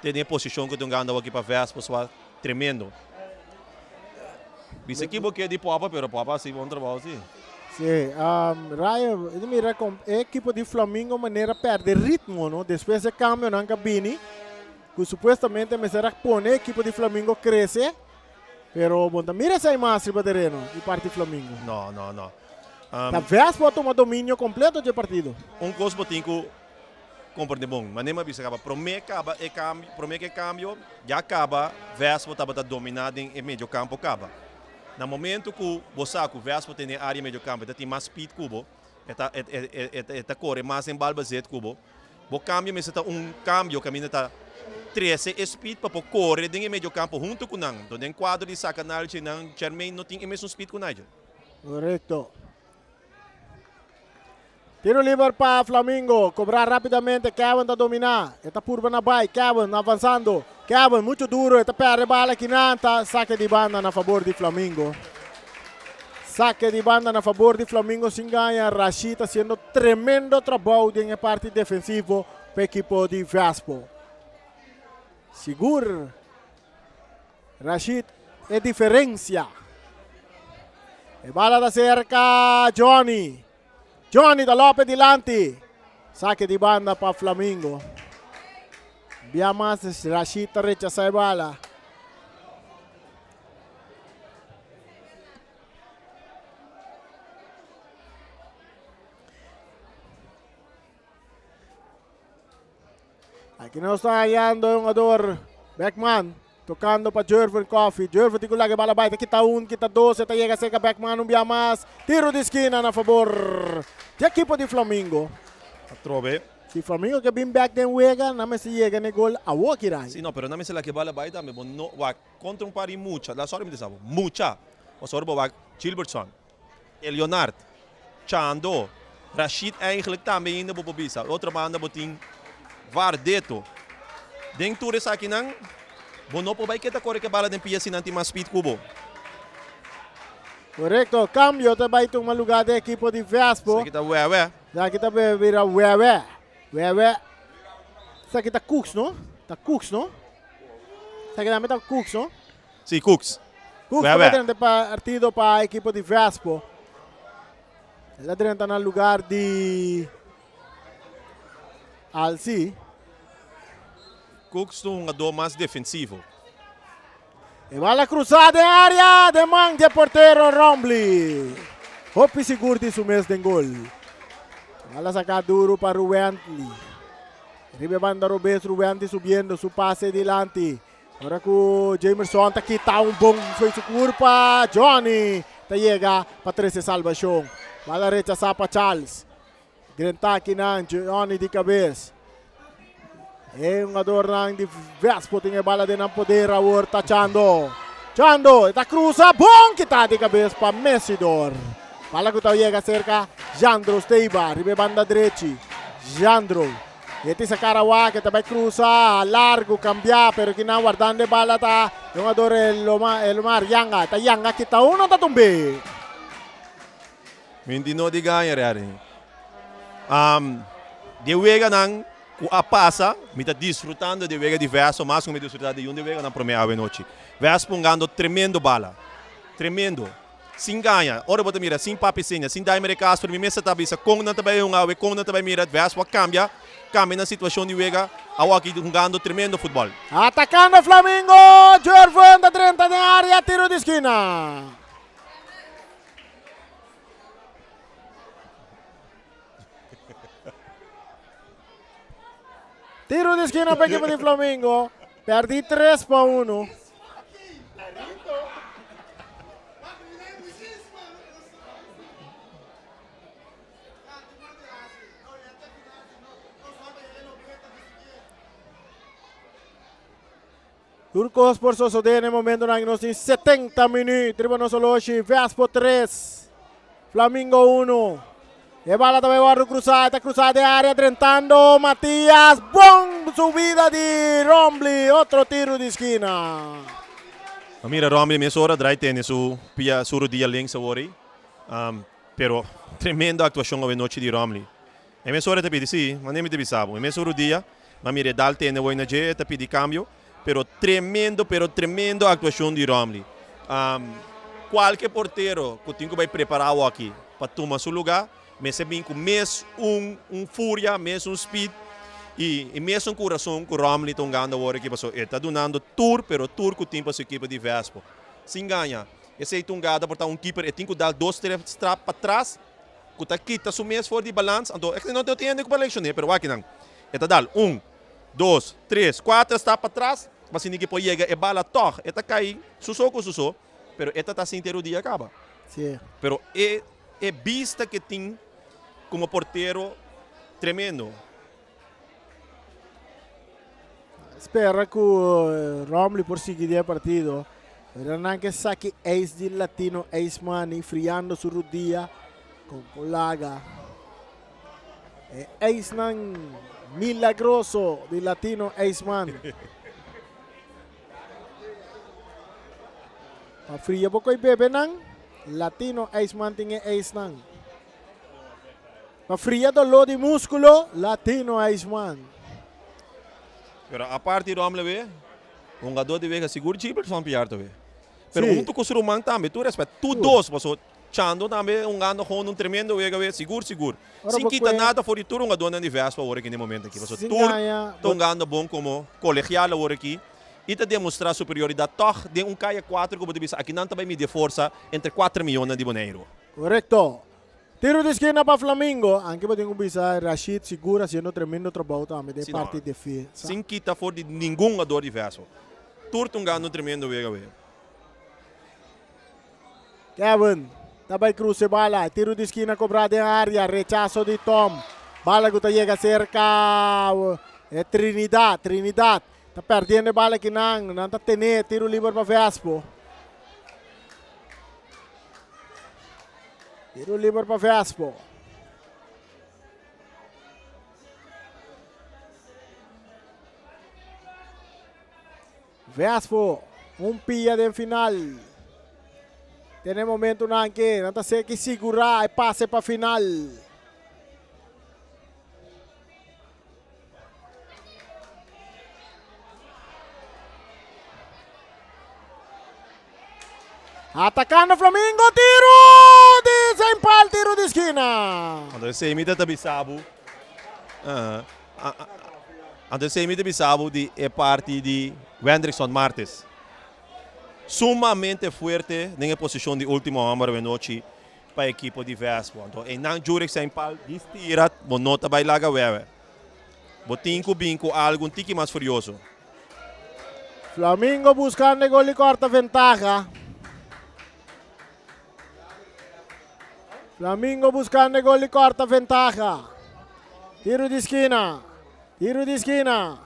te den e posicion cu ta hungando awor aki pa Vespos wa tremendo. Bisa ki bo ke di Popa pero Popa a hasi bon trabou si. Si, Ryan, e ta mira kon e ekipo di Flamingo manera perde ritmo no despues e kambionan ka bini ku supuestamente mester a pone e ekipo di Flamingo krese pero bo no ta mira esei mas riba tereno di parti Flamingo. No, no, no. Ta Vespo a tuma dominio kompleto dje partido. Un kos bo tin ku Comprende bon. Manera mi a bisa caba, prome caba e cambio, prome cu e cambio ya caba Vespo tabata domina den e medio campo caba. Na momento cu bo sa cu Vespo ta den e area medio campo e ta tin mas speed cu bo, e ta e ta core mas den bal bezit cu bo, bo cambio mester ta un cambio caminda ta trece e speed pa por core den e medio campo hunto cu nan. Enton den cuadro di saca Nigel nan Jermaine no tin e mesun speed cu Nigel. Correcto. Tiro liber pa Flamingo. Cobra rapidamente. Kevin ta domina. E ta purba na bai. Kevin avanzando. Kevin mucho duro. E ta perde bala kinan. Ta saque di banda na favor di Flamingo. Saque di banda na favor di Flamingo sin gaña. Rashid haciendo tremendo trabou den e parti defensivo pa ekipo di Vespo. Sigur Rashid e diferencia. E bala ta cerca Johnny. Johnny ta lope dilanti. Sake di banda pa Flamingo. Bia mas Rashid ta rechasa e bala. Aki nos ta hallando e hungador Beckman tocando pa Jervin Coffee. Jervin tin cu laga e bala bai. Ta kita un, kita dos. E ta yega cerca Beckman un bia mas. Tiro di esquina na favor di ekipo di Flamingo. Atrobe. Si Flamingo ke bin bek den wega, nan mester yega na e gol awo aki rai. Si no, pero nan mester laga e bala bai tambe. Bo no wak contra un par di mucha. La sorry mi ta sa bo. Mucha. Pasobra bo wak Gilbertson. Elionard, Chando, Rashid eigenlijk tambe ainda bo por bisa. Otro banda bo tin Vardeto. Den tur esakinan bo no por bai keda kore ke bala den pia si nan tin mas speed ku bo. Korekto, kambio ta bai tuma luga den ekipo di Vespo. Esaki ta Wewe. Esaki ta bira Wewe. Wewe. Esaki ta Cooks no? Ta Cooks no? Esaki tambe ta Cooks no? Si, Cooks. Cooks Wè, ta wè. drenta partido pa ekipo di Vespo. El a drenta na lugar di Alci. Cooks ta un hungador mas defensivo. E bala cruzá den área den man di e portero Rombley. Hopi sigur di su mes den gol. Bala saká duru pa Ruwently. Riba e banda robes Ruwently subiendo su pase dilanti. Ora ku Jamerson ta kita un bon fo'i su kurpa, Johnny ta yega pa trese salbashon. Bala rechasá pa Charles. Drenta akinan Johnny di kabes. E hungadornan di Vespo tin e bala den nan poder awor ta Chando. Chando e ta krusa bon kita di kabes pa Messidor. Bala ku ta yega serka Jandro Steiba riba e banda drechi. Jandro. E tin sa cara wak, e ta bai cruza largo, cambia, pero kinan wardando e bala ta e hungador Elomar, Elomar Yanga. Ta Yanga kita uno ta tumbe. Minti no di gaña Reri. Um, di weganan ku a pasa, mi ta disfrutando di wega di Vespo mas ku mi disfruta di un di weganan prome awe nochi. Vespo hungando tremendo bala. Tremendo. Sin gaña, ora bo ta mira, sin papia seña, sin Daimer de Castro, mi mester ta bisa kon nan ta bai hunga awe, kon nan ta bai mira, Vespo a cambia, cambia nan situacion di wega, awo aki hungando tremendo futbol. Atacando Flamingo, Jervin ta drenta den area, tiro di skina. Tiro di skina pa ekipo di Flamingo, perdi 3-1. Tur kos por sosodé na e momentonan aki. Nos tin 70 minuut riba nos oloshi. Vespo 3, Flamingo 1. E bala ta bai wòrdu krusá, e ta krusá den área drentando Matias. Bon subida di Rombley, otro tiru di skina. A mira Rombley mesora drai tene su pia su rodia links awor ei. Pero tremendo aktuashon awe nochi di Rombley. E mesora ta pidi, si, mane mi ta bisa bo, e mesun rodia, ma mira e dal tene awor na dje, e ta pidi kambio. Pero tremendo, pero tremendo actuacion di Romley. Cualke portero cu tin cu bay prepara awoki pa tuma su lugar, mester bin cu mes un un furia, mes un speed y e mes un curason cu Romley ta hungando awor aki pasobra e ta dunando tur, pero tur cu tin pa su ekipo di Vespo. Sin gaña, esey ta un gada por ta un keeper e tin cu dal dos tres strap patras cu ta kita su mes for di balans, anto e no tin hende cu por leccione, pero wak nan, e ta dal un. Dos, tres, kuater stap patras, pa sinti ke por yega e bala tòg. E ta kai su so ku su so, pero e ta ta sinti e rudia kaba. Sí. Pero e e bista ke tin komo portero tremendo. Spera ku Romley por sigui den e partido. Pero nan ke saki ijs di Latino Ice Money friando su rudia kon por laga. E ijsnan milagroso di Latino Iceman. Pa fria bo koi bebe nan, Latino Iceman tin e ijsnan. Pa fria doló di músculo, Latino Iceman. Pero aparte di Romle we, hungadó di wega sigur Gilbert van Piar ta we. Pero hunto ku su ruman tambe, tur respet, tur dos paso. Chando tambe hungando gewoon un tremendo wega we, sigur sigur. Ora Sin bo kita kue nada for di tur hungadónan di Vespa awor aki den e momento aki. Pasobra sin tur gaña ta bo hungando bon komo kolegial awor aki i ta demostrá superioridat tòg den un kaya kuater ku bo ta bisa akinan ta bai midi e forsa entre kuater mionnan di Boneiru. Korekto. Tiro di skina pa Flamingo. Anke bo tin ku bisa Rashid sigur hasiendo tremendo trabou tambe den Si no, parti defensa. sin kita for di ningun hungador di Vespa. Tur ta hungando un tremendo wega we. Kevin ta bai cruza e bala. Tiro di skina cobrá den área. Rechazo di Tom. Bala ku ta yega serka e Trinidad. Trinidad ta perdiendo e bala kinan. Nan ta tene tiro liber pa Vespo. Tiro liber pa Vespo. Vespo, un pia den final. Tene momentonan ke nan ta seki sigurá e pase pa final. Atacando Flamingo, tiro di Saint Paul, tiro di esquina. Anto esei mi ta ta bisa bo. Uh, Anto esei mi ta bisa bo di e parti di Wendrickson Martes. Sumamente fuerte den e posishon di ultimo homber awenochi pa ekipo di Vespo. Anto einan Jurick Saint Paul di stira bo no ta bai laga wewe. Bo tin ku bin ku algu un tiki mas furioso. Flamingo buscando e gol di corta ventaha. Flamingo buscando e gol di corta ventaha. Tiro di esquina. Tiro di esquina.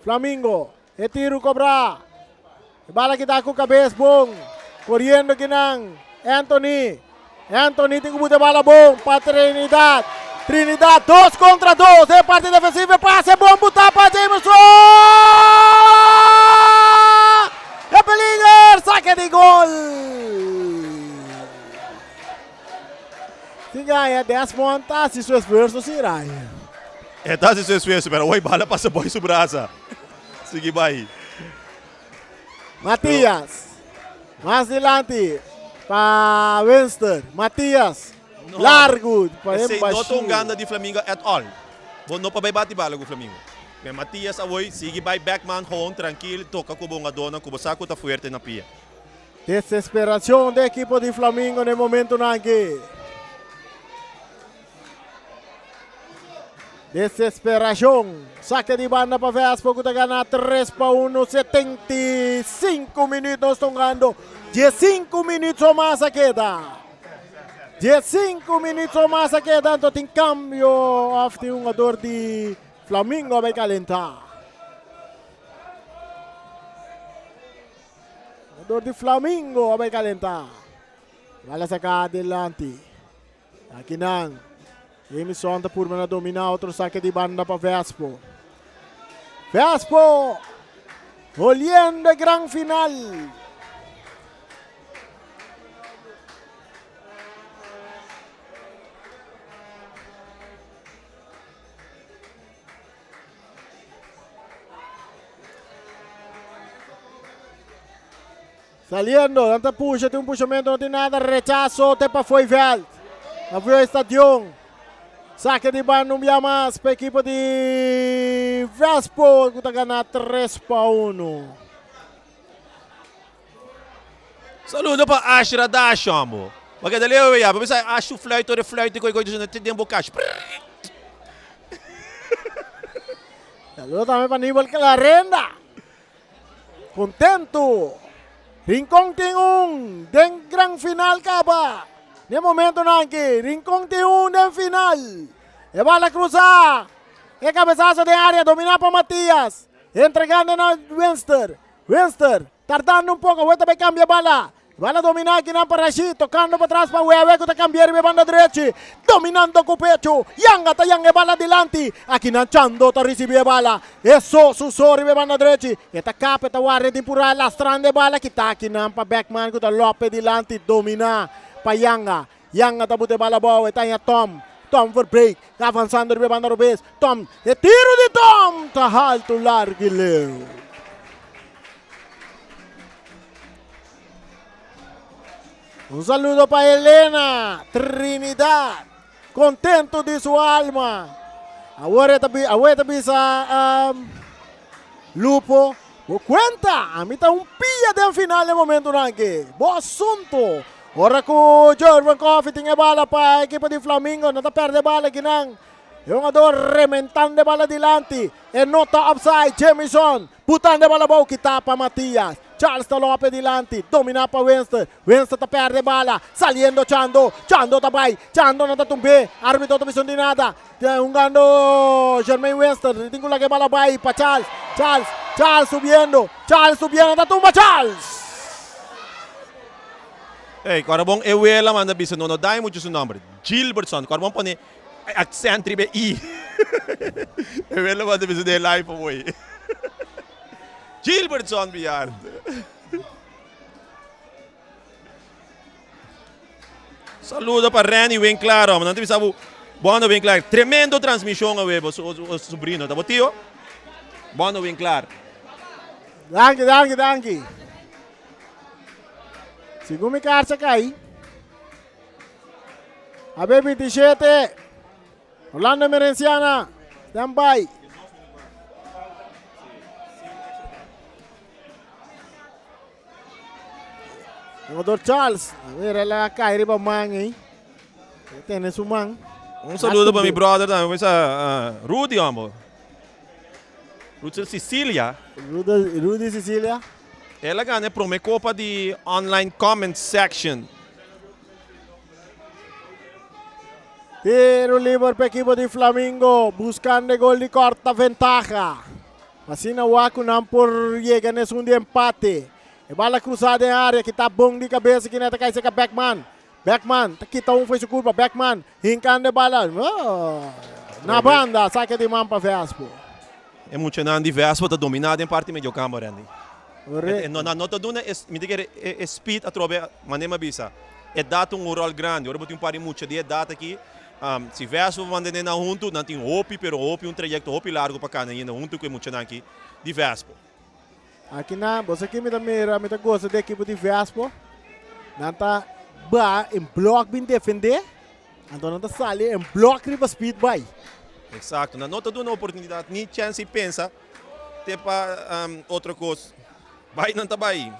Flamingo. E tiro cobra. E bala kita ku cabez bon. Corriendo kinan. Anthony. Anthony tin ku buta bala bon pa Trinidad. Trinidad 2 contra 2. E parte defensiva pase bon buta pa Jameson. E peliger. Saque di gol. Sin gaya Desmond ta hasi su esfuerzo si Ryan. E ta hasi su esfuerzo pero hoy bala pasa boy su brasa. Sigui bai. Matias. Mas dilanti pa Winston. Matias. No. Largo pa Esei no ta un Embashir. ganda di Flamingo at all. Bo no por bai bati bala ku Flamingo. Men Matias awoi sigui bai back man gewoon trankil toka ku bo hungadónan ku bo sa ku ta fuerte na pia. Desesperacion den ekipo di Flamingo na e momentonan aki. Desesperacion. Saque di banda pa Vespo ku ta gana 3 pa 1. 75 minuut nos ta hungando. 15 minuut so mas a keda. 15 minuut so mas a keda. Anto tin cambio of tin hungador di Flamingo a bay calenta. Hungador di Flamingo a bay calenta. Bala saca adelante. Akinan, Jamison ta purba na domina otro saque di banda pa Vespo. Vespo oliendo e gran final. Saliendo, nan ta pusha, tin un pushamento, no tin nada, rechazo, te pa fo'i veld. Na fo'i stadion. Saque di banda un bia mas pa ekipo di Vespo ku ta gana 3 pa 1. Saludo pa Ashra Dash, hombo. Bo keda leu ya, bo bisa Ash su fluit ora e fluit koi koi te den bo cash. Saludo tambe pa Aníbal Clarenda. Contento. Rincon tin un den gran final caba. Den momentonan aki Rincon tin un den final. E bala cruza. E cabezazo den area domina pa Matias. Entregando na Winster. Winster tardando un poco. Awor ta bay cambia bala. Bala dominá akinan pa Rashid, tokando patras pa Wewe ku ta kambia riba e banda drechi. Dominando ku pechu, Yanga ta yanga e bala dilanti. Akinan Chando ta risibí e bala. E so su so riba e banda drechi. E ta kap, e ta warda di purá, lastrando e bala kita akinan pa Beckman ku ta lòp e dilanti. Dominá pa Yanga. Yanga ta buta e bala abou, e ta haña Tom. Tom Verbeek ta avansando riba e banda robes. Tom, e tiru di Tom ta haltu largu i leu. Un saludo pa Elena Trinidad. Contento di su alma. Awor e ta awor e ta bisa um, Lupo, bo cuenta, ami ta un pia den final e momentonan aki. Bo asunto. Ora cu Jervin Coffee tin e bala pa ekipo di Flamingo, no ta perde bala akinan. E hungador rementando e bala dilanti. E no ta offside. Jamison butando e bala bou kita pa Matias. Charles ta lope dilanti. Domina pa Winston. Winston ta perde bala. Saliendo Chando. Chando ta bai. Chando no ta tumbe. Arbitro ta bisa di nada. Hungando Jermaine Winston. Tin ku laga e bala bai pa Charles. Charles. Charles subiendo. Charles subiendo. Ta tumba Charles. Ey, kòrda bon e wela manda bisa no no dai muchu su nòmber. Gilbertson. Kòrda bon pone Accent riba e i. E wela manda bisa den e live awor. Gilbertson Biard. Saludo pa Renny Winklaar, hombre. Nan ta bisa bo Bono Winklaar. Tremendo transmishon awe bo sobrino. Ta bo tio? Bono Winklaar. Danki, danki, danki. Segun mi karcha kai. AB 27. Orlando Emerenciana. Stand by. Jugador Charles. A ver, él a caer riba man ahí. Tiene su man. Un saludo para mi brother también, pues, uh, Rudy, hombre. Rudy Sicilia. Rudy, Rudy Sicilia. El a gana e prome kopa di online comment section. Tiro liber pa ekipo di Flamingo buscando e gol di corta ventaha. Asina wak ku nan por yega na esun di empate. E bala cruza den area kita bon di cabeza kina ta kai seka Beckman. Beckman ta kita un foi su curva. Beckman hincando e bala. Oh, na banda saque di man pa Vespo. E muchanan di Vespo ta domina den parti medio campo, Randy. E, no, no ta duna, e, mi ta kere e, e speed atrobe, mane mi a bisa. E dat un rol grandi. Ora bo tin un par di mucha di e dat aki, um, si Vespo mantene nan huntu, nan tin hopi, pero hopi, un trayecto hopi largo pa cana ainda huntu cu e muchanan aki di Vespo. Aki nan, bo sa ki mi ta mira, mi ta goza di ekipo di Vespo. Nan ta ba en blok bin defende, anto nan ta sali en blok riba speed bai. Exacto, nan no ta duna oportunidad ni chance di pensa te pa um, otro cos. Bai nan ta bai.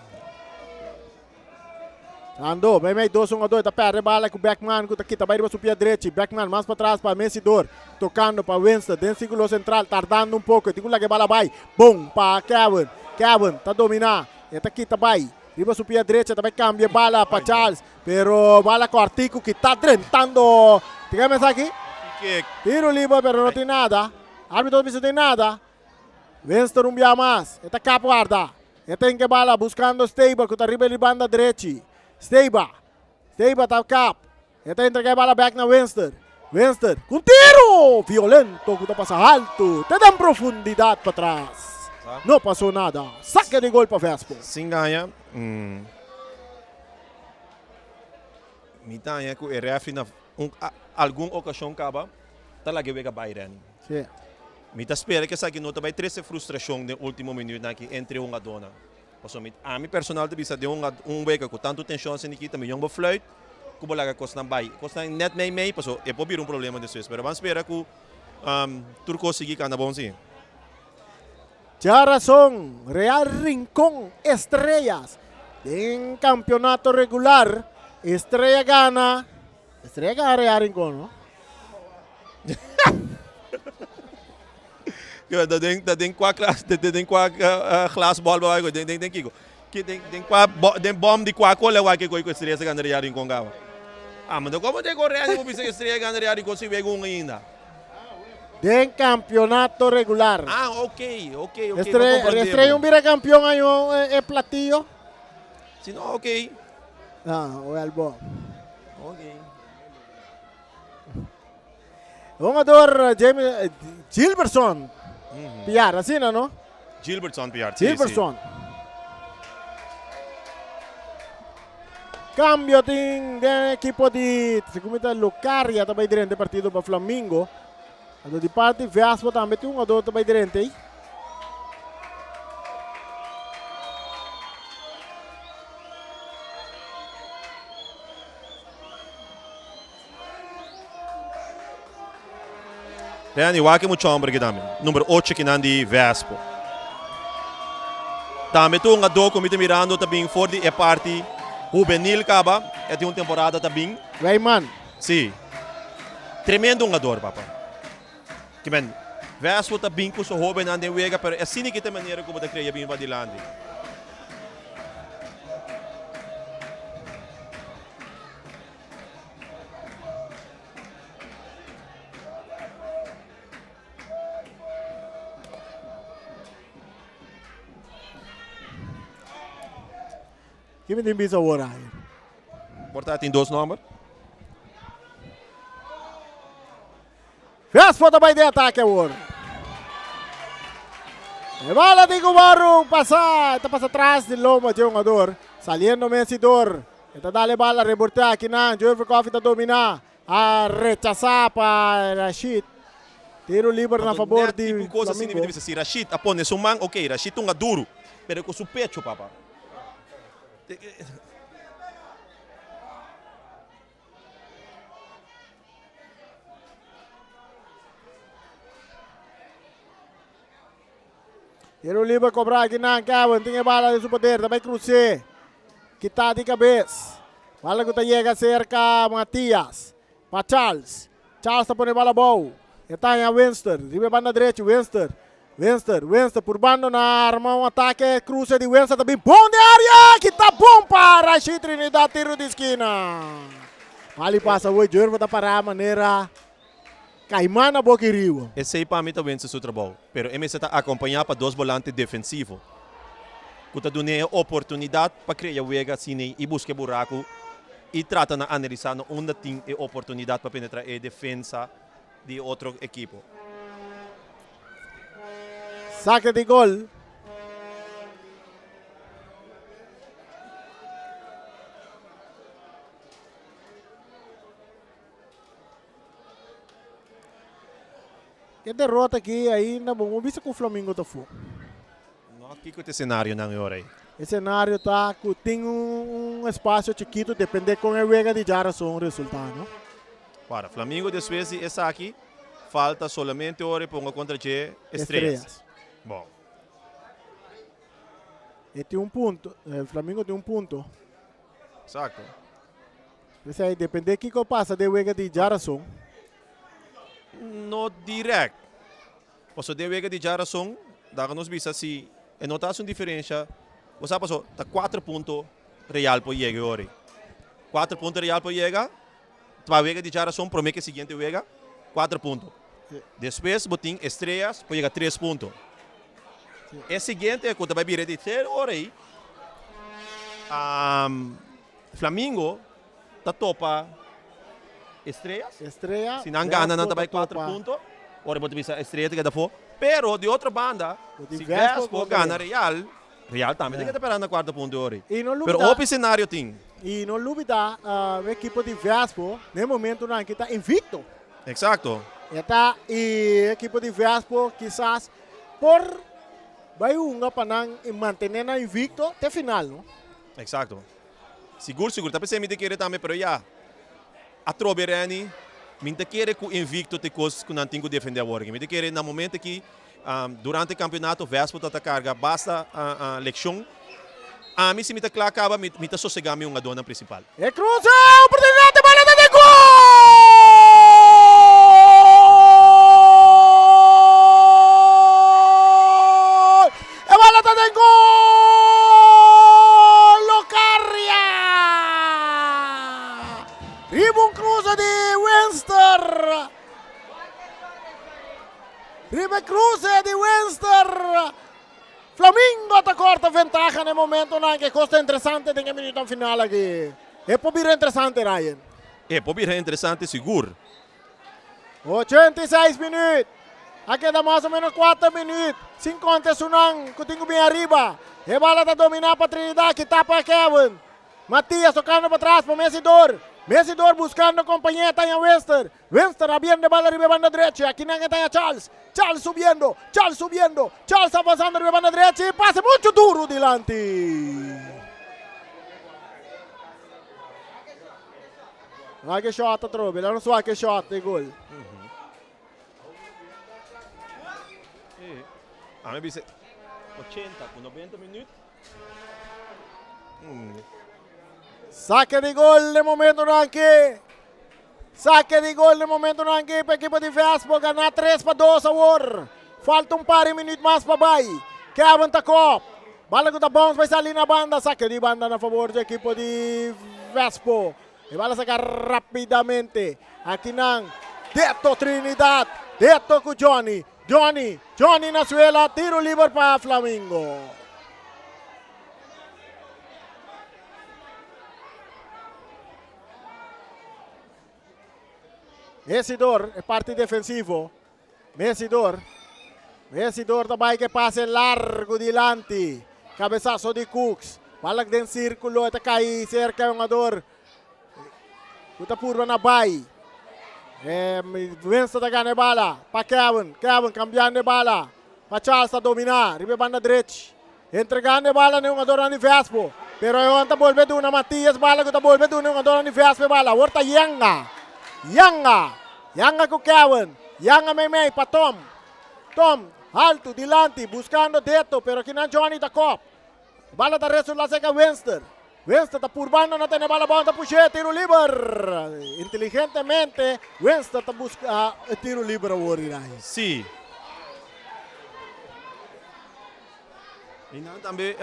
Ando, meimei dos hungador ta perde bala ku Beckman ku ta kita bai riba su pia drechi. Beckman mas patras pa Messi Dor. Tocando pa Winston den círculo central, tardando un poco. E tin ku laga e bala bai. Bon pa Kevin. Kevin ta domina. E ta kita bai riba su pia drecha. Ta bai cambia e bala pa Charles. Pero bala cortico kita drentando. Tin mesa aki? Tiro liber pero no tin nada. Arbitro bisa tin nada. Winston un bia mas. E ta kap warda. E ta hinka e bala buskando Steiba ku ta riba e banda drechi. Steiba. Steiba ta kap. E ta entrega e bala bek na Winston. Winston ku un tiro violento ku ta pasa haltu te den profundidat patras. No pasó nada. Sake di gol pa Vespo. Sin gaña, mi ta haña ku e refri na un algun okashon kaba ta laga e wega bai, Renny. Sí. Mi ta spera ku esaki no ta bai trese frustrashon den ultimo minuutnan aki entre hungadónan. Pasobra mi, ami personal ta bisa den un un wega ku tantu tenshon asina aki ta mihó bo fluit ku bo laga kosnan bai. Kosnan nèt mei mei pasobra e por bira un problema despues. Pero ban spera ku tur kos sigui kanda bon si. Djarason, Real Rincon Estrellas den kampeonato regular. Estrella gana. Estrella gana Real Rincon, no? Da den da den kwa klas den den kwa glas bol ba den den den kiko ki den den kwa den bom di kwa kola wa ke koi ku estrella sa gana Real Rincon gaba ah manda komo te ko Real bo bisa estrella gana Real Rincon si wega un ainda Den campeonato regular. Ah ok ok ok Estrella Estrella un bira campeon año e platillo. Si no ok. Ah wel bo. Ok. Hungador James Gilbertson Piar, asina no? Gilbertson Piar, si, Gilbertson. Cambio tin den equipo di, segun mi ta Lucaria ta bay drente partido pa Flamingo. Anto di parti Vespo tambe tin hungador ta bay drente ey. Randy, wak e mucha homber aki tambe. Number ocho kinan di Vespo. Tambe tur hungadó ku mi ta mirando ta bin for di e parti hubenil kaba. E tin un temporada ta bin. Wijman. Si. Tremendo hungador, papa. Ke men, Vespo ta bin ku su hóbennan den wega, pero asina ki ta e manera ku bo ta krea bin padilanti. Ki mi tin bisa awor ai? Por ta tin dos nomber. Vespo ta bai den atake awor. E bala di Gubaru pasa, ta pasa tras di lomba dje hungador. Saliendo Messi dor. E ta dal e bala rebortea akinan. Joever Coffie ta domina. A rechasa pa Rashid. Tiro liber na fabor di Flamingo. Si Rashid a pone su man, ok, Rashid tunga duru, pero ku su pecho, papa. Tiro liber kobra akinan. Kevin tin e bala den su poder. Ta bai krus'é. Kita di kabes. Bala ku ta yega serka Matias. Pa Charles. Charles ta pone bala abou. E ta haña Winston. Riba e banda drechi Winston. Winston, Winston purbando na arma un atake. Kruse di Winston ta bin bon den area. Kita bon pa Rashid Trinidad. Tiro di skina. Bali pasa awor. Jurva ta para manera Caiman na boca riba. Esey pa mi ta wense su trabou, pero e mester ta acompaña pa dos bolante defensivo cu ta dun'e e oportunidad pa crea wega asina y busca e buraco y trata na analisa na unda tin e oportunidad pa penetra e defensa di e otro ekipo. Saque di gol. E derrota aki ainda bo no bisa cu Flamingo ta fu. No, kico ta e scenarionan e ora ei? E scenario ta cu tin un espacio chikito depende con e wega di djarason resulta, no? Para Flamingo despues di esaki falta solamente ora e ponga contra dje Estrellas. Estrellas. Bon. E tin un punto, Flamingo tin un punto. Exacto. P'esei depende kiko pasa den wega di djarason. No direct. Paso den wega di djarason, daga nos bisa si e no ta haci un diferencia, bo sa paso ta cuatro punto Real por yega e ora ei. Cuatro punto Real por yega, pa wega di djarason prome ke siguiente wega, cuatro punto. Despues bo tin Estrellas por yega tres punto. E siguiente ku ta bai bira e tercer ora ei, Flamingo ta topa Estrellas. Estrella. Si nan gana nan ta bai cuatro punto. Ora bo ta bisa Estrella ta keda afo. Pero di otro banda, si Vespo gana Real, Real tambe ta keda pera na cuarto punto ora. Pero hopi scenario tin. Y no lubida e ekipo di Vespo na e momentonan aki ta invicto. Exacto. E ta y e ekipo di Vespo kisas por bai hunga pa nan y mantene nan invicto te final, no? Exacto. Sigur sigur ta pesey mi ta kere tambe pero ya atrobe Renny mi ta kere cu invicto ta e cos cu nan tin cu defende awor aki. Mi ta kere na momento aki durante e campeonato Vespo ta ta carga basta leccion. Ami si mi ta cla caba mi ta sosega mi hungadornan principal. E cruza oportunidad e bala ta den gol! E bala ta den gol! Locaria! Riba un cruza di Winster. Riba e cruze di Winster. Flamingo ta corta ventaha na e momentonan. Ke cos ta interesante den e minutonan final aki. E por bira interesante, Ryan. E por bira interesante sigur. 86 minuut. A keda mas o menos 4 minuut. Sin konta esunnan ku tin ku bin ariba. E bala ta dominá pa Trinidad kita pa Kevin. Matias tokando pa tras pa Messidor. Messidor buskando kompañé Tanya Wester. Wester abiendo e bala riba e banda drechi. Akinan e Tanya Charles. Charles subiendo. Charles subiendo. Charles avansando riba e banda drechi. Pase muchu duru dilanti. Wak e shot atrobe. Laat nos wak e shot e gol. Ami bisa 80 ku 90 minuut. Sake di gol den momentonan aki. Sake di gol den momentonan aki pa ekipo di Vespo gana 3-2 awor. Falta un par di minuut mas pa bai. Kevin ta kop. Bala ku ta bounce bai sali na banda. Sake di banda na favor di ekipo di Vespo. E bala saka rapidamente. Akinan Deto Trinidad. Deto ku Johnny. Johnny. Johnny na suela. Tiro liber pa Flamingo. Mesidor, e parti defensivo. Mesidor. Mesidor ta bai ke pase largo dilanti. Cabezazo di Cooks. Bala den círculo, e ta kai cerca e hungador. Ku ta purba na bai. Eh, Winston ta gana e bala pa Kevin. Kevin cambiando e bala pa Charles ta domina riba e banda drech. Entregando e bala na e hungadornan di Vespo. Pero e hon ta bolbe duna Matias bala ku ta bolbe duna e hungadornan di Vespo e bala. Awor ta Yanga. Yanga. Yanga ku Kevin. Yanga meimei pa Tom. Tom haltu dilanti buscando Deto pero akinan Johnny ta kop. Bala ta resulta serka Winston. Winston ta purbando na tene bala bon ta push'é tiro liber. Inteligentemente Winston ta buska e tiro liber awor Irai. Sí. I nan tambe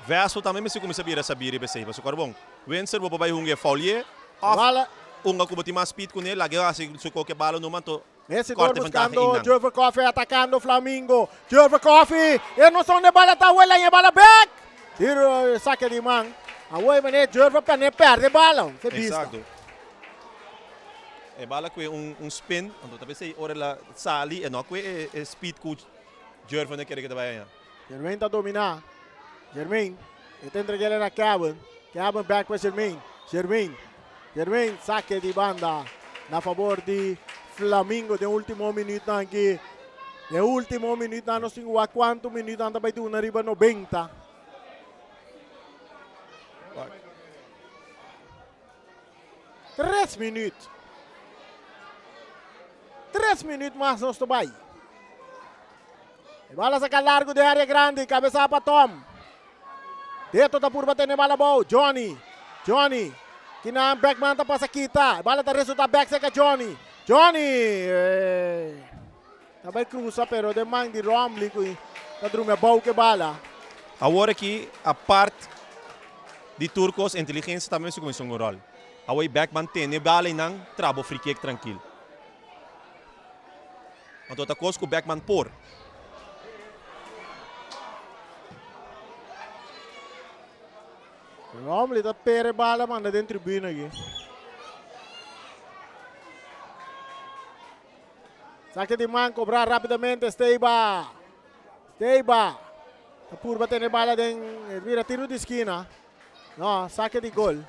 Vespo tambe mester kuminsá bira sabí riba esei. Pasobra bon, Winston bo por bai hunga e foulié òf hunga ku bo tin mas speed kuné, lag'é hasi su koke bala numa anto Mesidor Korte ventaha buscando einan. Jover Coffee atacando Flamingo. Jover Coffee e no son de bala ta wela e bala back. Tiro saque di man. Awor meneer Jover perne perde bala. Se bista. Exacto. E bala kue un un spin, anto ta pesei ora el a sali e no a kue e e speed ku Jervin a kere ke ta bai aña. Jermaine ta domina. Jermaine e ta entreg'el na Kevin. Kevin back pa Jermaine. Jermaine. Jermaine sake di banda na favor di Flamingo den ultimo minuutnan aki. Den ultimo minuutnan nos tin ku wak kuantu minuutnan ta bai duna riba 90. Tres minuut. Tres minuut mas nos ta bai. E bala saka largu den área grandi, kabesa pa Tom. Deto ta purba tene bala abou, Johnny, Johnny, kinan Beckman ta pasa kita, e bala ta resulta bek serka Johnny, Johnny, ta bai krusa pero den man di Romley ku ta drumi abou ku e bala. Awor aki apart di tur kos inteligensia tambe mester kuminsá un ròl. Awor e Beckman tene bala einan tra bo free kick trankil. Anto ta kos ku Beckman por. Romley ta pere bala manda den tribuna aki. Saque di man cobra rapidamente Steiba. Steiba. Ta purba tene bala den mira tiro di esquina. No, saque di gol.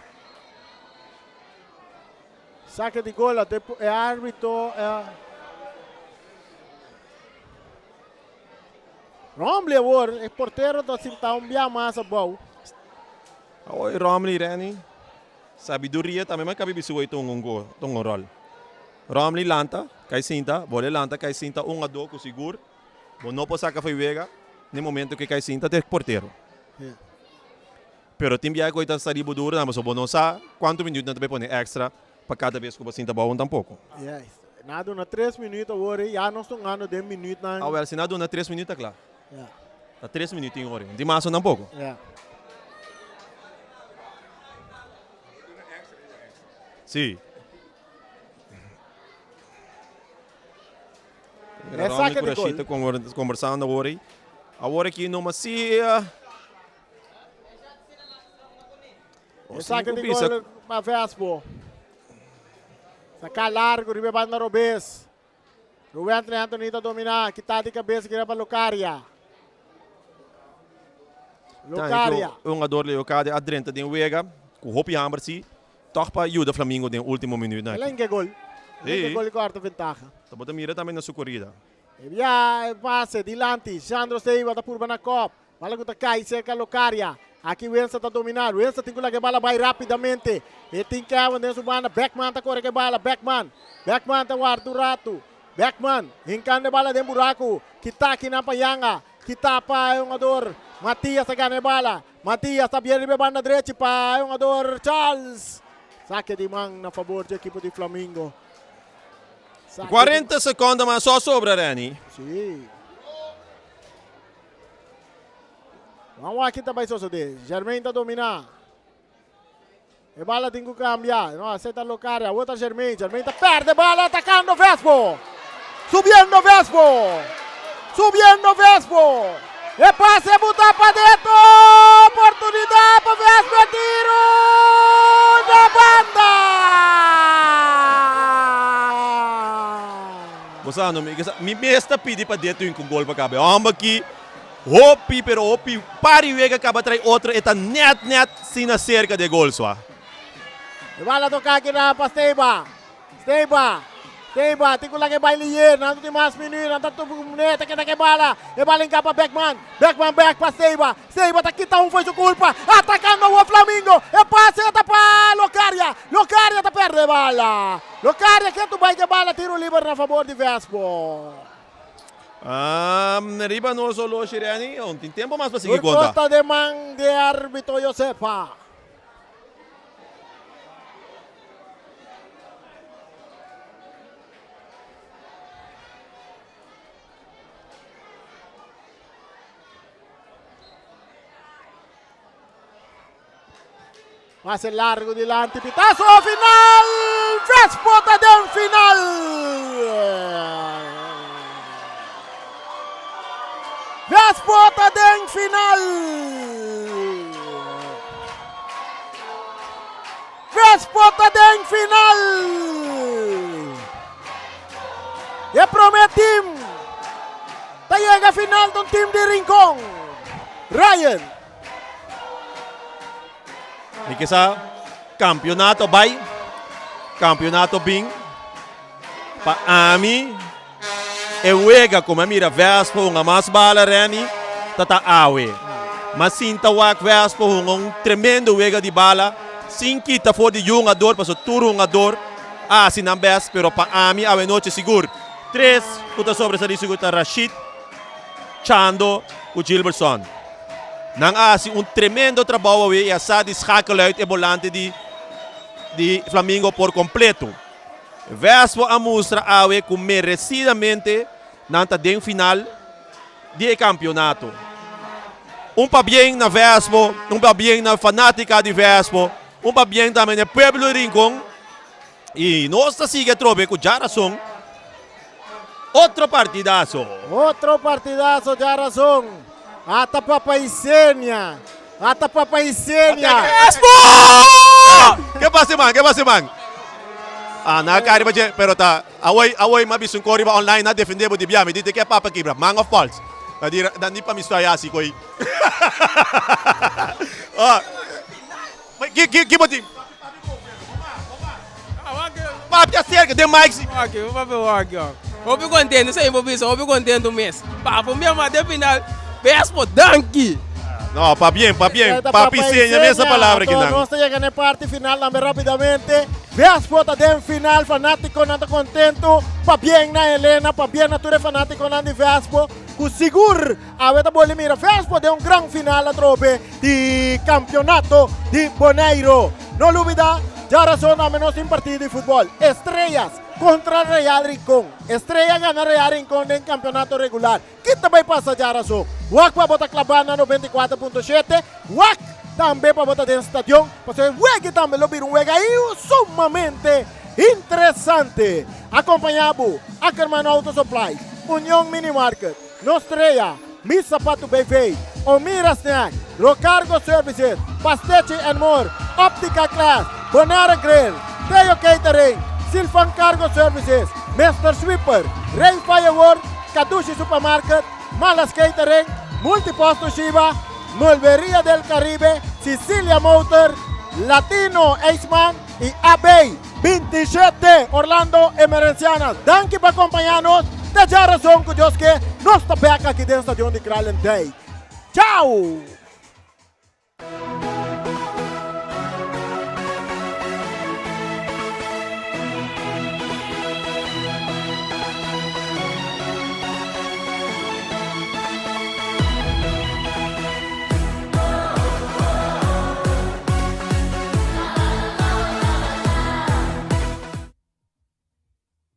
Saque di gol ate e arbitro e Romley awor e portero ta sinta un bia mas abou. Awor Romley Renny sabiduria tambe mas kabi bisu oi tunga un gol tunga un rol. Romley lanta kai sinta bole lanta kai sinta un a do ku sigur bo no por saka for wega na e momento ke kai sinta te portero. Pero tin biaha ku e ta sali bo duro nan pasobra bo no sa kuantu minuut nan ta bai pone extra pa kada bes ku bo sinta abou tampoco. Yes. Nan a duna tres minuut awor i ya nos ta hungando den minuutnan. Awel, si nan a duna tres minuut ta kla. Ya. Ta tres minuut tin ora. No tin mas tampoco. Ya. Si. E saque di gol. Conversando awor ei. Awor aki no mas si. E saque di gol pa Vespo. Saca largo riba e banda robes. Ruwentley Anthony ta domina. Kita di cabeza kira pa Lucaria. Lucaria. Un jugador Leocadia a drenta den wega cu hopi hamber si. Toch pa yuda Flamingo den ultimo minuut. El a hinca gol. El a hinca gol y corta ventaha. Ta bo ta mira tambe na su corrida. E bia e pase dilanti. Sandro Seiba ta purba na kop. Bala ku ta kai serka Locaria. Aki Wensa ta dominá. Wensa tin ku laga e bala bai rápidamente. E tin Kevin den su banda. Beckman ta kore ku e bala. Beckman. Beckman ta warda un ratu. Beckman hinkando e bala den buraku. Kita kinan pa Yanga. Kita pa e hungador Matias ta gana e bala. Matias ta bier riba e banda drechi pa e hungador Charles. Sake di man na fabor dje ekipo di Flamingo. Sake di. 40 seconde mas so sobra Renny. Si. Ban wak ki ta bai sosode. Germain ta domina. E bala tin ku kambia. No acepta Locaria. Awor ta Germain. Germain ta perde bala atacando Vespo. Subiendo Vespo. Subiendo Vespo. E pase buta pa dentro. Oportunidad pa Vespo. Tiro na banda. Bo sa no, mi, mi mes ta pidi pa Deto hin ku gol pa kabe. Homber ki Hopi pero hopi pari wega kaba trai otro e ta net net sina serka de gol swa. E bala toka aki na pa Steba. Steba. Steba tin ku laga e bai lier. Nan no tin mas minuut. Nan ta neta keda ku e bala. E bala hinka pa Beckman. Beckman bek pa Steba. Steba ta kita un fo'i su kulpa. Atakando awor Flamingo. E pase ta pa Locaria. Locaria ta perde e bala. Locaria ke tu bai ku e bala. Tiro liber na fabor di Vespo. Riba nos oloshi Renny, un tin tempo mas pa sigui Tur konta. kos ta den man di e arbitro Josefa. Pase largo dilanti, pitazo final! Vespo ta den final! Vespo ta den final! Vespo ta den final! E prome team ta yega final ta un team di Rincon. Ryan. Mi ke sa kampionato bai, kampionato bin. Pa ami e wega ku mi a mira Vespa hunga mas bala Renny ta ta awe. Mi a sinta wak Vespa hunga un tremendo wega di bala sin kita for di yu hungador pasobra tur hungador a hasi nan best pero pa ami awe nochi sigur tres ku ta sobresali sigur ta Rashid, Chando ku Gilbertson. Nan a hasi un tremendo trabou awe i a sa di schakel uit e bolante di di Flamingo por kompleto. Vespo a mustra awe ku meresidamente nan ta den final di e kampionato. Un pabien na Vespo, un pabien na fanatica di Vespo, un pabien tambe na e pueblo di Rincon i nos ta sigui atrobe ku djarason. Otro partidazo. Otro partidazo djarason. Ata papa Isenia. Ata papa Isenia. Crespo! Ke pasa man? Ke pasa man? Ah, na cari pa dje, pero ta awoi awoi m'a bisa un ko riba online na defende bo di bia mi di te ke papa kibra man of false. Ta di da ni pa mi storia asi koi. Ah. Ki ki ki bo tin? Papia cerca den mic si. Ok, bo papia wak yo. Hopi contento, esei bo bisa, hopi contento mes. Papo mi ama den final, Vespo, danki! No, pabien, pabien. Papi seña mes a palabra kinan. Nos ta yega na e parti final tambe rapidamente. Vespo ta den final, fanaticonan ta contento. Pabien na Helena, pabien na tur e fanaticonan di Vespo. Cu sigur awe ta boli mira Vespo den un gran final atrobe di campeonato di Bonaire. No lubida, djarason tambe nos tin partido di futbol. Estrellas contra Real Rincon. Estrella gana Real Rincon den campeonato regular. Ki ta bay pasa djarason? Wak pa bo ta claba na 94.7. Wak tambe pa bo ta den stadion. Pasobra e wega tambe lo bira un wega sumamente interesante. Acompaña bo Ackerman Auto Supplies, Union Mini Market, Nostrea, Mi Sapatu BV, Omira Snack, Rocargo Services, Pastechi and More, Optica Class, Bonaire Grill, Teo Catering, Silvan Cargo Services, Mister Sweeper, Rey Firework, Kadushi Supermarket, Malas Catering, Multipost Toshiba, Mulberia del Caribe, Sicilia Motor, Latino Aceman y AB 27 Orlando Emerenciana. Danki pa acompaña nos. Te djarason cu Dios ke, nos ta bek aki den Stadion di Kralendijk. Chao!